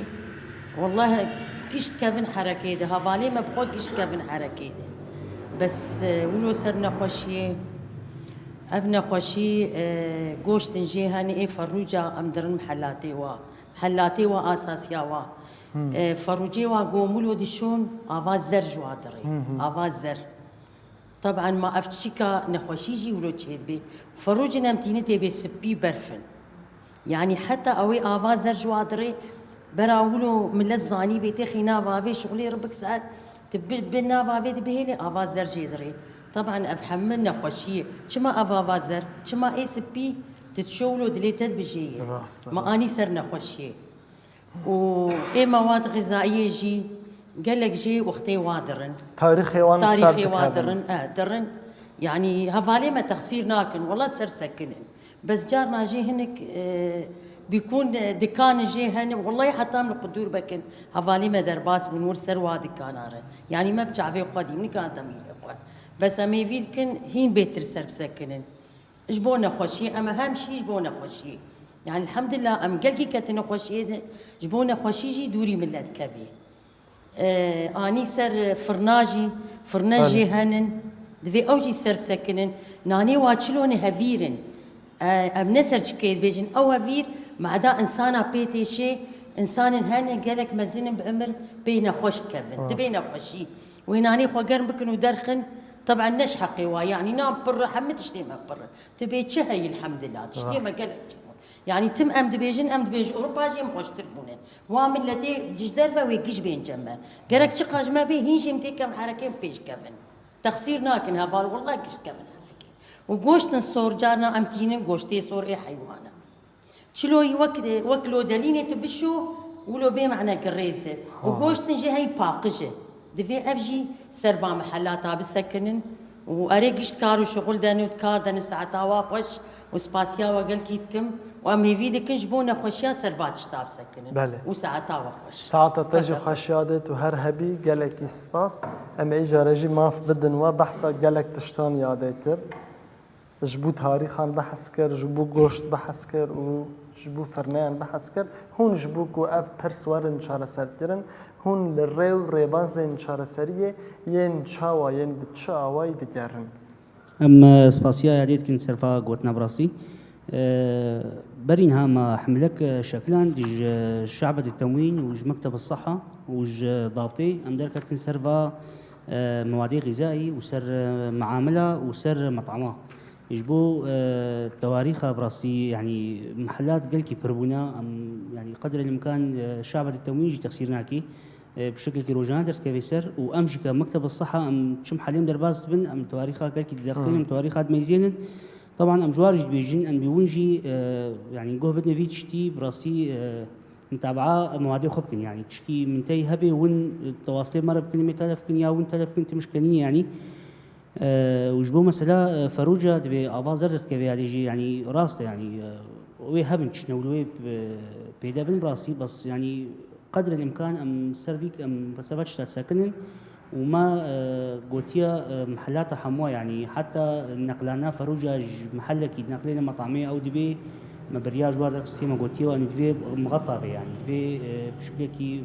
welleh, giş dikevin herekê de. Hevalê me bi xwe giş dikevin herekê de. Bes, e, wilo ser nexweşiyê, ev nexweşî, e, goştin jê hene ê ferrûca em dirin mihelatê wa. Helatê wa asasiya wa. Hmm. E, ferrûcê wa gomilo dişon, ava zer ji wa dirê. Hmm, hmm. Ava zer. Taban ma ev çika nexweşî jî wilo çêdibê. Ferrûcin em tîni tê bê sipî berfin. Yanî heta ew ê ava zer ji wa dirê, bera wilo millet zanî bê tê xîna vavê şixulê re bikse, tu bi, bi nava vê dibihêlê ava zer jê dirê. Taban ev hemû nexweşî ye. Çima ev ava zer? Çima ê sipî? Tu dişo wilo dilê te dibijêye. Rast e, Ma rast. anî ser nexweşiyê. Û ê mewad xizayiyê jî gelek jê wextê wa dirin. Tarîxê wan ser Tarîxê wa dikevin. dirin, e, dirin. Yanî hevalê me texsîr nakin, wela ser sekinin. Bes carna jê hinek, e, bîkûn, e, dikan jê hene, wellahî heta em li qudûr bekin. Hevalê me derbas bûn wir ser wa dikana re. Yanî me bi çavê xwe dî, nikan demîrê xwe. Bes em ê vî dikin, hîn bêtir ser bisekinin. Ji bo nexweşiyê, em hem şî ji bo nexweşiyê. Yani elhamdulillah em gelkî ketin nexweşiyê de, ji bo nexweşî jî dûrî millet kevî. Ee, anî ser firna jî, firne Belê. jê henin, divê ew jî ser bisekinin. Nanê wa çilonê hevîr in. Ee, em ne ser çikê dibêjin, ew hevîr mada insana pê têşê, insanên hene gelek mezin in bi emir pê nexweş dikevin. Rast. Dibê nexweşî. Wê nanê xwe germ bikin û derxin, teben ne ji heqê wa, yanî nan pir e, hemî tiştê me pir e. Tu bê çi heye, elhamdulillah, tiştê me Rast. gelek çêbû. Yanî tim em dibêjin, em dibêjin Ewropa jî em xweştir bûne. Wa milletê ji derve wê giş bên cem me. Gerek çiqas ji me bê, hîn jî em têkem herekê em pêş kevin. Texsîr nakin heval, wallah giş dikevin herekê. Û goştin sor, carna em tînin goştê sor ê heywana. Çiloyî wek, wek lodelînê tu bişo, wilo bê mane girêz e. Û Ha. goştin jê hey paqij e. Divê ev jî ser va mihellata bisekinin. Û erê gişt kar û şixul dene û dikar dene saeta wa xweş û spasiya we gelkî dikim. Û em hêvî dikin ji bo nexweşiya ser va tişta bisekinin. Belê. Û saeta we xweş. Saeta te jî Xwete. xweş yadê tu her hebî, gelekî spas. Em ê îjare jî maf bidin we behsa gelek tiştan yadê kir. Ji bo tarîxan behs kir, ji bo goşt behs kir û ji bo firneyan behs kir. Hûn ji bo ku ev pirs werin çareserkirin, hûn li rê û rêbazên çareseriyê yên çawa, yên bi çi awayî digerin? Em, e, spasiya yadê dikin serfa gotina bi rastî. E, berî niha me hemlek, e, şekiland ji Şe'betê Temwîn û ji Mekteb Siha û ji Dabtê em derketin serva e, mewadê xîzayî û ser, e, meamila û ser metama. Ji bo, e, tewarîxa bi rastî, yanî mehelat gelkî pir bûne, em, yanî qedrê limkan, e, Şe'betê Temwîn jî texsîr nake. E, bi şeklekî rojane derdikeve ser û em jî ke Mekteb Siha em çi mehelê em derbas dibin, em tewarîxa gelkî dideqtînin, Hı. em tewarîxa dimeyzênin. Teban em ji war jî dibêjin, em bî win jî, e, yanî guh bidine vî tiştî, bi rastî, e, Mutabaa mewadê xwe bikin, yanî çikî min tey hebe win, e, tewaslê me re bikin, em ê telef bikin ya win telef bikin, tim ji kenî yanî. E, û ji bo mesela, e, Ferûca dibê ava zer derdikeve yadê jî, yanî rast e, yanî, e, wê hebin çi newlê wê, e, pêde bin bi rastî, bes yanî Qedrê îmkan em ser vî, em ser va tişta disekinin û me, e, gotiya, e, mehellata hemû, yanî heta neqlana ferûca ji mehellekî neqlêne metamê ew dibê me beriya ji war derxistiye, me gotiye, yanî divê mixeta be, yanî divê, e, bi şiklekî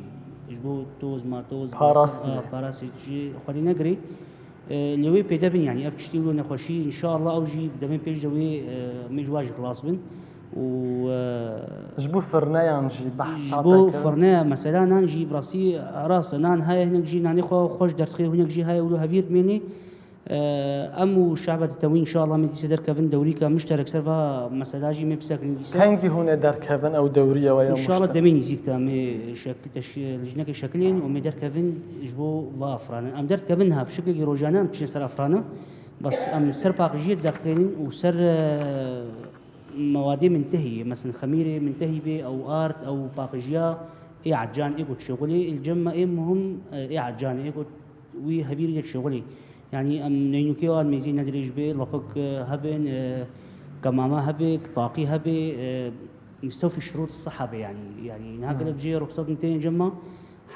ji bo toz, matoz, Parastinê. a, parasê ji xwedî negirê. E, lê wê pêde bin, yanî ev tiştî wilo nexweşî, înşallah ew jî demê pêş de wê, e, em ê ji wa jî xilas bin. Û, e, Ji bo firneyan jî behsa ji bo te kirin. Firneya mesela nan jî bi rastî rast e. Nan heye, hinek jî nanê xwe xweş derdixê, hinek jî heye wilo hevîr dimênê. E, em û şehbetê temwîn înşallah em ê dîse derkevin dewrîka mişterek ser va mesela jî em ê bisekinin dîse. Kengî hûn ê derkevin ew dewriye we ya Înşallah mişterek? Demê nîzîk de em ê şekil teş-, lijnekê şekilên û em ê derkevin ji bo va afranin. Em derdikevin niha bi şeklekî rojane em diçine ser afranin. Bes em ser paqijiyê dideqînin û ser, e, mewadê mintehî, mesela xemîrê mintehî bê, ew ard, ew paqijiya ê ecan, ê ku dişuxulê, li cem me ê muhim, e, ê ecan, ê ku wî hevîr yê dişuxulê. Yanî em neynûkê wan mêzî ne dirêj bê, lapik, e, hebin, e, kemame hebe, kitaqî hebe, e, mistewfî şurût siha be yanî. Yanî niha Hmm. gelek cihê ruxsat tên cem me,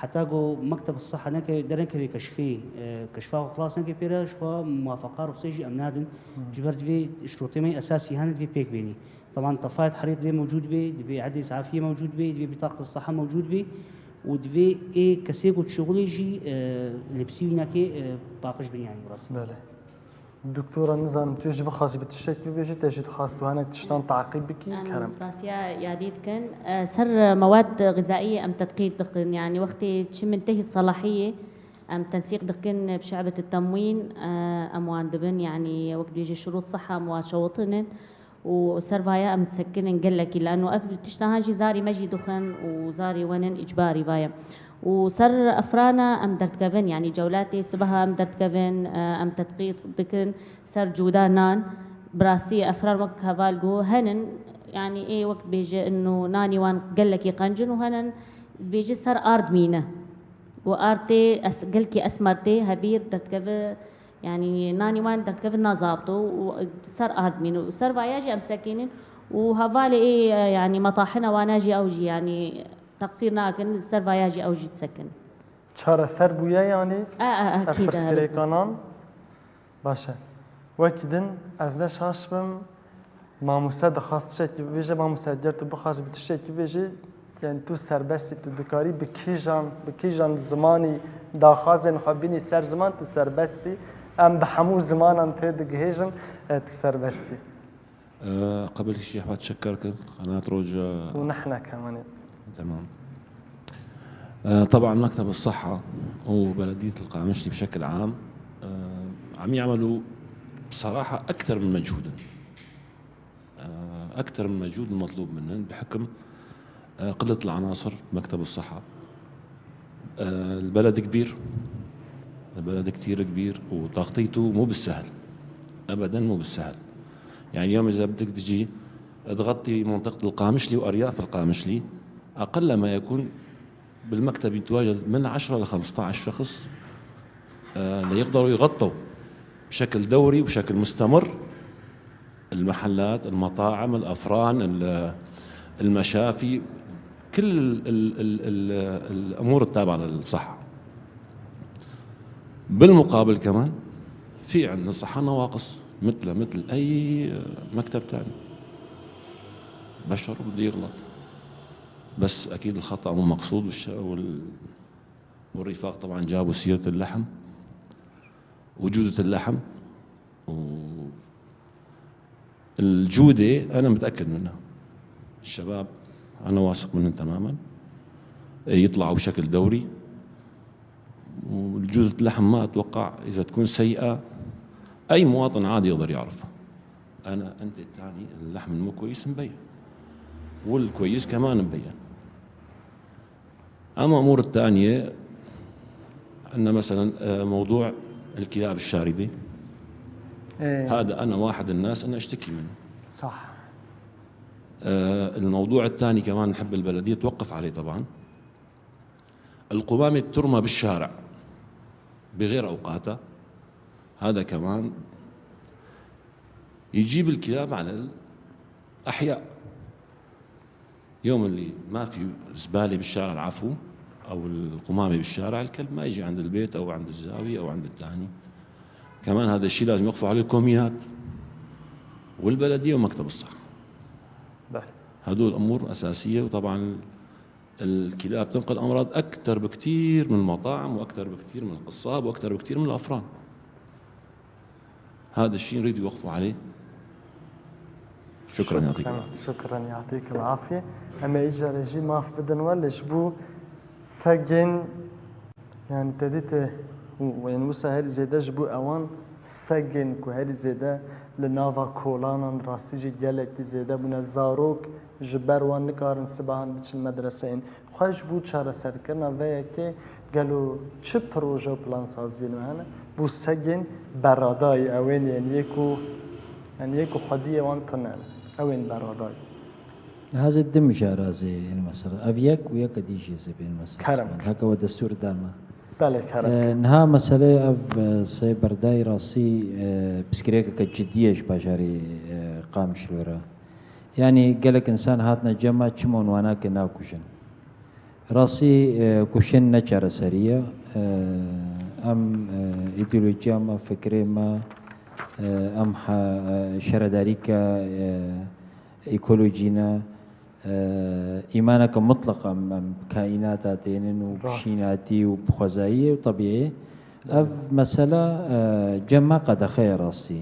heta ku mekteb siha neke-, dernekeve keşfê, e, keşfa xwe xilas neke pê re, ji xwe muwafaqa ruxsê jî em nadin. Hmm. Ji ber divê şurûtê me esasî hene, divê pêk bênî. Teban tefayet herîq divê mewcûd bê, divê edê safiyê mewcûd bê, divê bitaqet siha mewcûd bê û divê ê kesê ku dişuxulê jî, e, lipsî wî nake, e, paqij bin yanî rastî. Belê. Doktora, nizanim tu jî bixwazî bi tiştekî bibêjî, te jî dixwast tu hinek tiştan taqîb bikî, Em kerem. Spasiya yadî dikin. E, ser mewad xizayî em tedqîq dikin. Yanî wextê çi mintehî selahiyê em tensîq dikin bi şe'bet temwîn, e, em wan dibin. Yanî wek dibêje şurût siha em wan çewitinin. û ser vaya em disekinin gelekî, lano ev tişta han jî zarî me jî dixwin û zarî wenin îcbarî vaye. Û ser efrana em derdikevin, yanî cewlatê sibeha em derdikevin, e, em tedqîq dikin ser cuda nan. Bi rastî efran wek heval got henin, yanî ê wek bêje ino nanî wan gelekî qenc in û henin bêje ser ard mîne. Û ard tê es-, gelkî esmer tê, hevîr derdikeve, yanî nanî wan derdikeve nazabto û ser ard mîne û ser vaya jî em sekînin û hevalê ê, yanî metahina wana jî ew jî, yanî teqsîr nakin, ser vaya jî ew jî disekin. Çareser bûye yanî? E, e, ev ekîd e, pirsgirêka nan? Baş e. Wekî din ez ne şaş bim, mamoste dixwast tiştekî bibêje, mamoste ger tu bixwazî bi tiştekî bibêjî, yani tu serbest î, tu dikarî bi kîjan, bi kîjan zimanî daxwazên xwe bînî ser ziman, tu serbest î. Em bi hemû zimanan tê digihêjin, e, tu serbest î. Ee, قبل شي حابب أتشكركم قناة روجا. ونحن كمان. تمام. آه، طبعًا مكتب الصحة وبلدية القامشلي بشكل عام، آه، عم يعملوا بصراحة أكثر من مجهود. آه، أكثر من مجهود المطلوب منهم بحكم، آه، قلة العناصر بمكتب الصحة. آه، البلد كبير، البلد كتير كبير وتغطيته مو بالسهل، أبدًا مو بالسهل. يعني اليوم إذا بدك تجي تغطي منطقة القامشلي وأرياف القامشلي، أقل ما يكون بالمكتب يتواجد من عشرة لخمستاش شخص، آه، ليقدروا يغطوا بشكل دوري وبشكل مستمر المحلات، المطاعم، الأفران، ال-، المشافي، كل ال-، ال-، ال-، ال-، الأمور التابعة للصحة. بالمقابل كمان في عندنا صحة نواقص، مثل، مثل أي مكتب تاني. بشر بده يغلط. بس أكيد الخطأ مو مقصود، والش-، وال-، والرفاق طبعًا جابوا سيرة اللحم وجودة اللحم. و الجودة أنا متأكد منها. الشباب أنا واثق منهم تمامًا. يطلعوا بشكل دوري. وجودة اللحم ما أتوقع إذا تكون سيئة، أي مواطن عادي يقدر يعرفها. أنا، أنت التاني، اللحم المو كويس مبين. والكويس كمان مبين. أما أمور التانية، عندنا مثلًا، آه، موضوع الكلاب الشاردة. إيه. هذا أنا واحد الناس أنا أشتكي منه. صح. آه، الموضوع التاني كمان نحب البلدية توقف عليه طبعًا. القمامة ترمى بالشارع بغير أوقاتها. هذا كمان يجيب الكلاب على الأحياء. يوم اللي ما في زبالة بالشارع، العفو، أو القمامة بالشارع، الكلب ما يجي عند البيت أو عند الزاوية أو عند التاني. كمان هذا الشيء لازم يوقفوا عليه الكومينات والبلدية ومكتب الصحة. بله. هدول أمور أساسية. وطبعا الكلاب تنقل أمراض أكثر بكثير من المطاعم، وأكثر بكثير من القصاب، وأكثر بكثير من الأفران. هذا الشيء نريد يوقفوا عليه. شكرا، يعطيك العافية. Şükran, yatîk el afî. Em ê îcarê jî maf bidin we, lê ji bo segên, yani te dîtê, û, û yên wisa herî zêde ji bo ewan segên ku herî zêde li nava kolanan rastî jî gelekî zêde bûne, zarok ji ber wan nikarin sibehan biçin medreseyên. Xwe ji bo çareserkirina vê yekê gelo çi proje û plansaziyên we hene bo segên beradayî, ew ên yên yê ku, yani yê ku xwediyê wan tune ne, ew ên beradayî? Niha zê du mijarazê yên mesela. Ev yek û yeke dî jî zê bên mesela. Kerem. Heke we destûr da me. Belê kerem. Niha meselê ev, e, sê berdayî rastî, e, pirsgirêkeke cidî ye ji bajarê, e, Qamişlo re. Yanî gelek însan hatine cem me, çima wan ake nakujin? Rastî, e, kuştin ne çareserî ye. E, em, e, îdeolojiya me, fikrê me, e, em ha, e, şaredarîke, e, ekolojî ne. E, îmaneke mutleq em, em kaînata tênin û Rast. şînatî û bixwezayiyê û tebîî. Ev mesela, e, cem me qedexe ye rastî.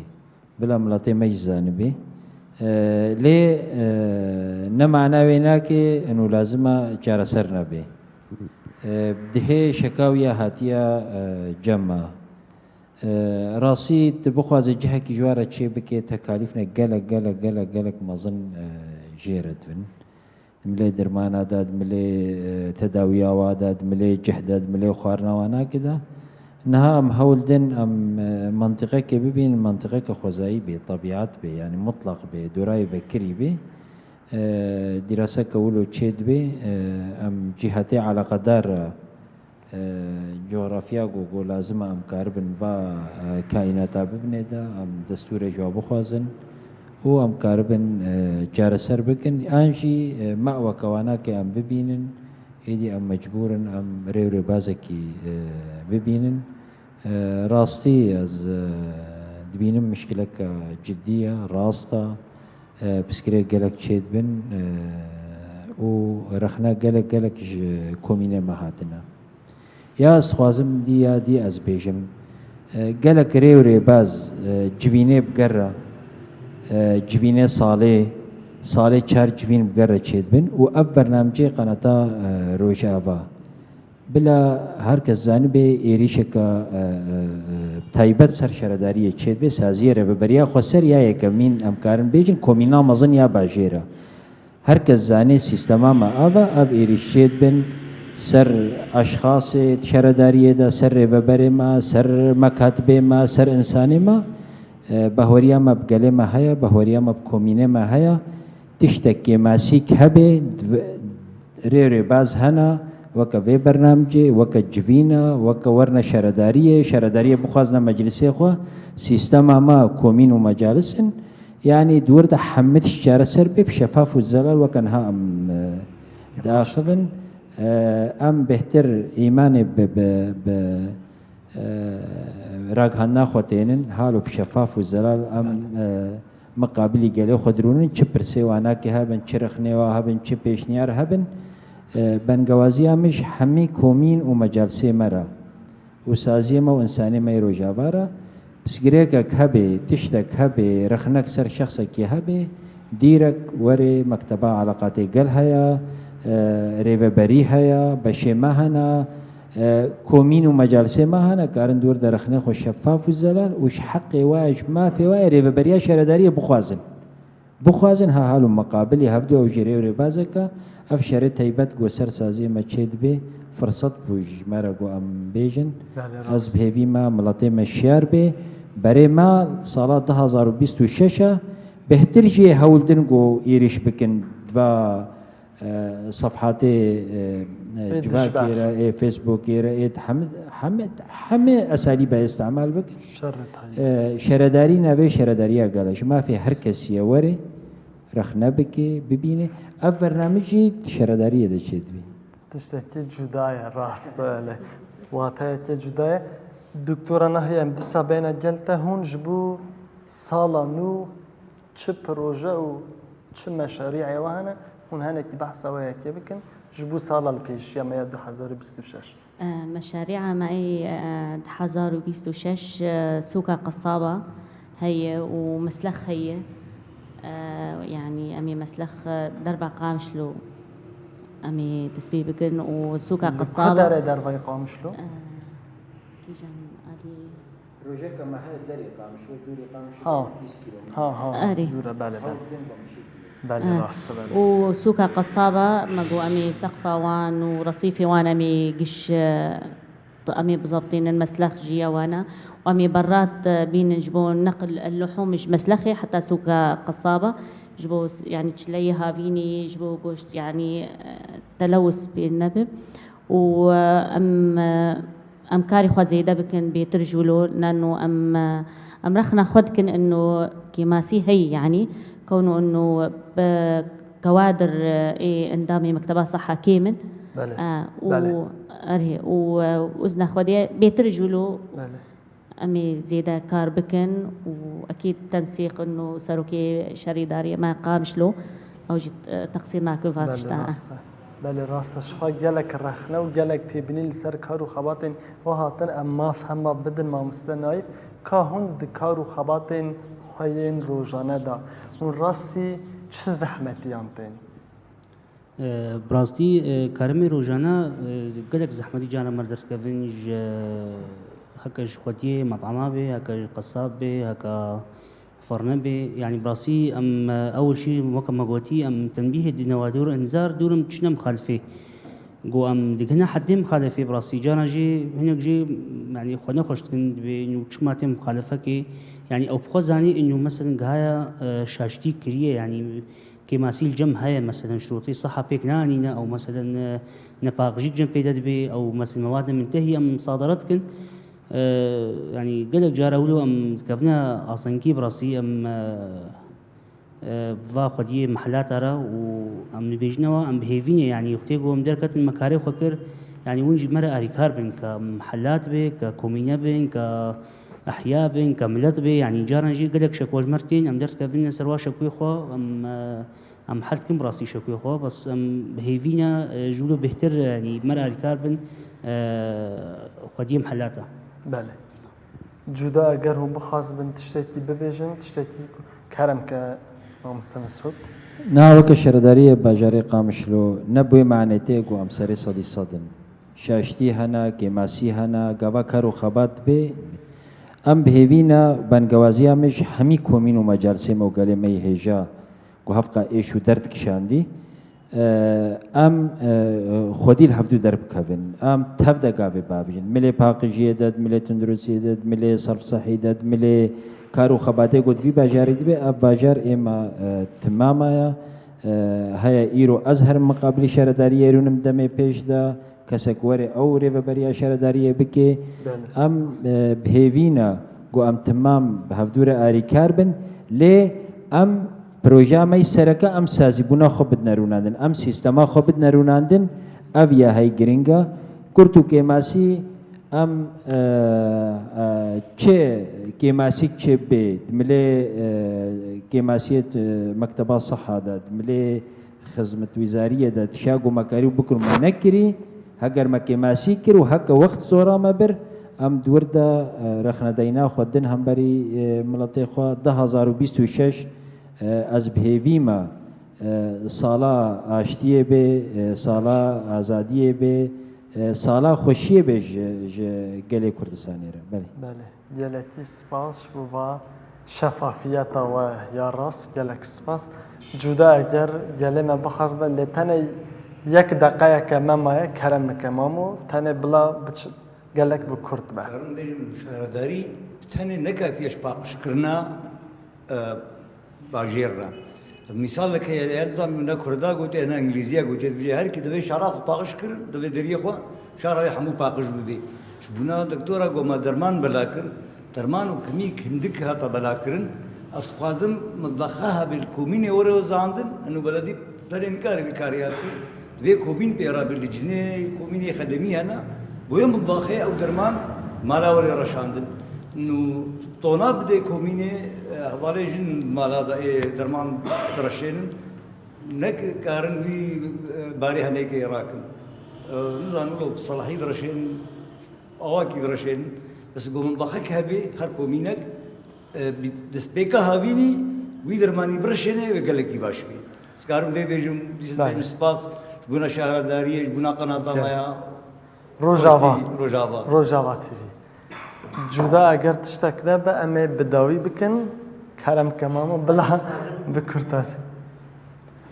Bila miletê me jî zanibî. E, lê, e, ne mana wê nake eno lazim e çareser nebe. E, dihê şekawiya hatiya, e, cem me. E, rastî tu bixwazî cihekî ji we re çêbike, tekalîf ne gelek, gelek, gelek, gelek mezin, e, jê re dibin. Di milê dermana de, di milê, e, tedawiya wa de, di milê cih de, di milê xwarina wa nake de. Niha em hewl din em, e, mentiqeke bibînin, mentiqeke xwezayî bê, tebîat bê, yanî mutlaq bê, dorayê vekirî bê. E, dîraseke wilo çê dibe, e, em cîhatê eleqedar, e, cografya ku, ku lazim e em karibin va, e, kaînata bibinê de, em destûrê ji wa bixwazin û em karibin, e, çareser bikin. An jî, e, me weke wana ke em bibînin, êdî em mecbûr in em rê û rêbazekî, e, bibînin. E, rastî ez, e, dibînim mişkileke cidî ye, rast e. E, pirsgirêk gelek çêdibin, e, û rexne gelek, gelek ji komînê me hatine. Ya ez dixwazim dî ya dî ez bêjim, e, gelek rê û rêbaz, e, civînê bi gerre, e, civînê salê, salê çar civîn bi gerre çêdibin û ev bernamecê qenata, e, Rojava. Bila her kes zanibe êrîşeke, e, e, e, taybet ser şaredariyê çêdibe, saziyê rêveberiya xweser ya yekemîn em karin bêjin komîna mezin ya bajêr e. Her kes zanê sîstema me av e, ev êrîş çêdibin ser eşxasê şaredariyê de, ser rêveberê me, ser mekatibê me, ser însanê me. E, bahweriya me bi gelê me heye, bahweriya me bi komînê me heye. Tiştek kêmasîk hebe, div-, rê rêbaz hene, weke vê bernamecê, weke civîna, weke werine şaredariyê, şaredariyê bixwazine meclisê xwe, sîstema me komîn û mecalis in. Yanî di wir de hemî tişt çareser bê, bi şefaf û zelal weke niha em, e, diaxivin. E, em bêhtir îmanê bi, bi, bi, e, ragihandina xwe tênin, halo bi şefaf û zelal em, e, miqabilî gelê xwe dirûnin, çi pirsê wa nake hebin, çi rexnê wa hebin, çi pêşniyar hebin, e, bengewaziya min ji hemî komîn û mecalisê me re û saziyê me û însanê me yê Rojava re, pirsgirêkek hebe, tiştek hebe, rexnek ser şexsekî hebe, dîrek werê mekteba eleqatê gel heye, e, rêveberî heye, beşê me hene, e, komîn û mecalisê me hene, karin di wir de rexnê xwe şefaf û zelal û ji heqê we, ji mafê we yê rêveberiya şaredariyê bixwazin. Bixwazin ha hal û miqabilî hevdu ew jê rê û rêbazeke, ev şerê taybet ku ser saziyê me çêdibe, firset bû ji me re ku em bêjin. Belê, Ez rast. Bi hêvî me miletê me şiyar bê. Berê me sala du hazar û bîst û şeş e, bêhtir jî hewldin ku êrîş bikin di va, e, sefhatê, e, e, Ê civakê dijber. re, ê Facebookê re, ê hemî, hemî, hemî esalîbe îstemal bikin. Şerê tayî. E, şeredarî navê şeredariya gel e. Ji mafê her kesî ye were, rexne bike, bibîne. Ev bername jî şeredariyê de çêdibî. Tiştekî cuda ye, rast e, wele. Wateyeke cuda ye. Doktora Nahiye, em dîsa bêne gel te, hûn ji bo sala nû çi proje û çi meşarî'ê we hene? Hûn henekî behsa wê yekê bikin. Ji bo sala li pêşiya me ya du hezar û bîst û şeş. Meşarî'a me ê, e, du hezar û bîst û şeş, e, sûka Qesaba heye û meslex heye. E, yanî em ê meslex, e, derba Qamişlo em ê destpê bikin û sûka Li Qesaba. Ku derê dervayî Qamişlo? E, kîjan alî? Projeka me heye derê Qamişlo, dûrê Qamişlo Ha. bîst kîlometre. Ha, ha, ha. Erê. Dûr e, belê, belê. Hewt bin Qamişlo. Belê, Eh, rast e, belê. Û sûka Qesaba, me got em ê seqfa wan û resîfê wan em ê giş, eh, em ê bizebtînin, meslex jî ya wan e. Û em ê berrat, eh, bînin ji bo neql el-luhûm ji meslexê heta sûka Qesaba. Ji bo s-, yanî çileyê havînî, ji bo goşt, yanî, eh, telewis pê nebe. Û, eh, em, eh, Em karê xwe zêde bikin, bêtir ji wilo, nano em, em rexna xwe dikin ino kêmasî heye, yanî kewno ino bi kewadir ê endamê Mekteba Seha kêm in. Belê, E, û belê. Erê, û, e, uzna xwe dê bêtir ji wilo Belê. Em ê zêde kar bikin û ekîd tensîq ino serokê şerîdariyê me Qamişlo, ew jî, e, teqsîr nakin van Belê, tişta. rast e. Belê, rast e. Ji xwe gelek rexne û gelek têbînî li ser kar û xebatên we hatin. Em maf hema bidin mamoste Naîf. Ka hûn di kar û xebatên xwe yên rojane de, hûn rastî çi zehmetiyan tên? E, bi rastî, e, karemê rojane, e, gelek zehmetî cara me derdikevin ji, heke ji xwediyê metama bê, heke ji qesab bê, heke Firne bê, yanî bi rastî em, e, ewil jî weke me gotî, em tenbîhê dîne we dûr, inzar dûr em çine mixalifê. Go em digihine heddê mixalifê bi rastî. Caran jî hinek jî, yanî xwe nexweş dikin, dibê û çima tê mixalifekê, yanî ew bi xwe zanî û meselen gihaya, e, şaştî kiriye, yanî kêmasî li cem heye, meselen şirotê seha pêk nanîne, ew meselen, e, nepaqijî cem peyde dibê, ew meselen mewade mintehî em musadere dikin. E, yanî gelek cara wilo em dikevine asengî bi rastî em, e, e, va xwediyê mehilata re û em dibêjine we em bi hêvî ne, yanî wextê ku em derketin me karê xwe kir, yanî hûn jî me re arîkar bin, ke mehilat bê, ke komîne bin, ke ehya bin, ke milet bê, yanî caran jî gelek şekwe ji me re tên, em derdikevin ser wa şekwê xwe, em, e, Em hel dikin bi rastî şekoyê xwe, bes em bi hêvî ne, e, ji wilo bêhtir, e, yanî me re alîkar bin, e, xwediyê mihela te. Belê. Cuda eger hûn bixwazibin tiştekî bibêjin, tiştekî ku-, kerem ke, mamoste Mesûd. Niha weke şaredariyê bajarê Qamişlo ne bi wê manê tê ku em serê sedî sed in. Şaştî hene, kêmasî hene, gava kar û xebat bê. Em bi hêvî ne bengewaziya me ji hemî komîn û mecalisê me û gelê me yê hêja ku hevqa êş û derd kişandî, e, em, e, xwedî li hevdû derbikevin. Em tev de gavê bavêjin. Milê paqijiyê de, milê tunduristiyê de, milê serfsehî de, milê kar û xebatê ku di vî bajarî dibe, ev bajar ê me, e, timama ye. E, heye îro ez herim miqabilî şaredariyê rûnim demê pêş de. Kesek were ew rêveberiya şaredariyê bike. Belê. Em, e, bi hêvî ne ku em timam bi hevdû re arîkar bin, lê em projeya me yî sereke em sazîbûna xwe bidine rûnandin, em sîstema xwe bidine rûnandin, ev ya hey giring e. Kurt û kêmasî em, e, e, çi kêmasîk çi bê, di milê, e, kêmasiyê, e, mekteba seha de, di milê xizmetwîzariyê de dişa gomekarî û bikirin me nekirî, heger me kêmasî kir û heke wext zora me bir, em di wir de, e, rexnedayîna xwe din hemberî, e, miletê xwe du hezar û bîst û şeş, e, ez bi hêvî me, e, sala aştiyê bê, e, sala azadiyê bê, e, sala xweşiyê bê ji, ji gelê Kurdistanê re. Belê. Belê. Gelekî spas ji bo va şefafiyeta we ya rast, gelek spas. Cuda eger gelê me bixwazibin, lê tenê yek deqeyeke me maye, kerem bike mamo, tenê bila biç-, gelek bi kurt be. Karim bêjim, şaredarî tenê ne kafiye ji paqijkirina, e, bajêr re. Mîsalek heye, ya nizam ne kurda gotiye, ne îngilîziya gotiye, dibêje her kî divê şara xwe paqij kirin, divê deriyê xwe şara wê hemû paqij bibê. Ji bona doktora ku me derman bela kir, derman û kemîk hindik hate bela kirin, ez dixwazim mizdaxa hebe li komînê were wezandin, eno beledî perê nikarê vî karî ya bike. Vê komîn pê re bi li cinê komînê xedemî hene, boye mindaxê ew derman mala were reşandin. Nû tona bidê komînê, e, hevalê jin mala da ê derman direşênin. Nek karin wî, e, barê henekê rakin. E, nizanim lo bi selahî direşênin, awakî direşênin. Bes go mindaxek hebê, her komînek, e, bi destpêka havînî wî dermanî bireşêne ve gelekî baş bî. Ez karim vê bêjim, dîsa Belê. bêjim spas, ji bona şahradariyê, ji bona qenata Gel. me ya. Rojava. Rojava. Rojava T V. Cuda eger tiştek nebe, em ê bi dawî bikin. Kerem ke mamo, bila bi kurtaz.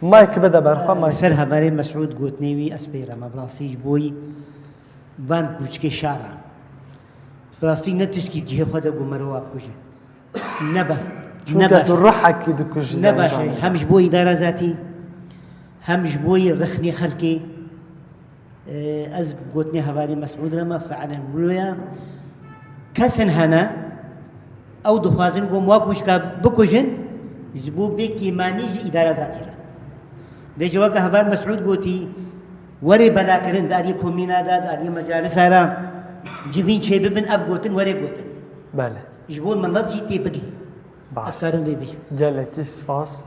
Mayk bide berxwe, Li mayk. ser hevalê Mesûd gotinê wî ez pê re me, bi rastî ji boyî van kûçikê şara. Bi rastî ne tişkî cihê xwe de ku merova bikuje. Ne be-, Çunke ne baş tu e. ruhekî dikujî Ne yani baş e. canım. Hem ji bo îdara zatî, hem ji bo rixnê xelkê. Ee, ez gotinê hevalê Mesûd re me fiilen wilo ye. Kesin hene, ew dixwazin ku wa kûçika bikujin, ji bo bê kêmanî ji îdara zatî re. Vê ji weke heval Mesûd gotî, werê belakirin, di aliyê komîna de, di aliyê mecarisa re, civîn çêbibin, ev gotin, werê gotin. Belê. Ji bo milet jî tê bigihî. Baş. Ez karim vê bêjim. Gelekî spas.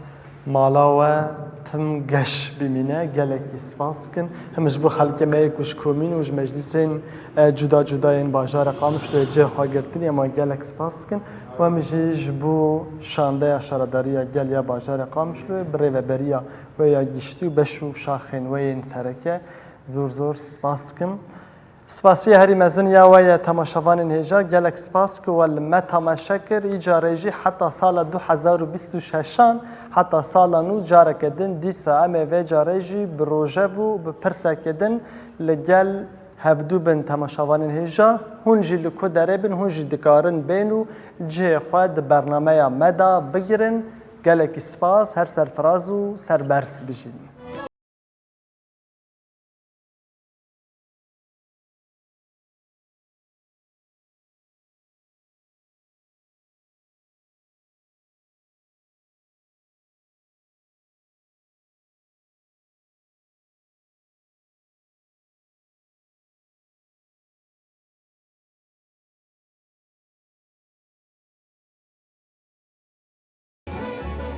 Mala we tim geş bimîne. Gelekî spas dikin. Him ji bo xelkê me yê ku ji komîn û ji meclîsên, e, cuda cuda yên bajarê Qamişloyê cihê xwe girtin, ema gelek spas dikin. Û him jî ji bo şandeya şaredariya gel ya bajarê Qamişloyê bi rêveberiya we ya giştî û beş û şaxên we yên sereke zor zor spas dikim. Spasiya herî mezin ya we ye temaşevanên hêja, gelek spas ku we li me temaşe kir. Îcarê jî heta sala du hezar û bîst û şeşan, heta sala nû careke din dîsa em ê vê carê jî bi rojev û bi pirseke din li gel hevdû bin temaşevanên hêja. Hûn jî li ku derê bin, hûn jî dikarin bên û cihê xwe di bernameya me de bigirin. Gelekî spas, her serfiraz û serberz bijîn.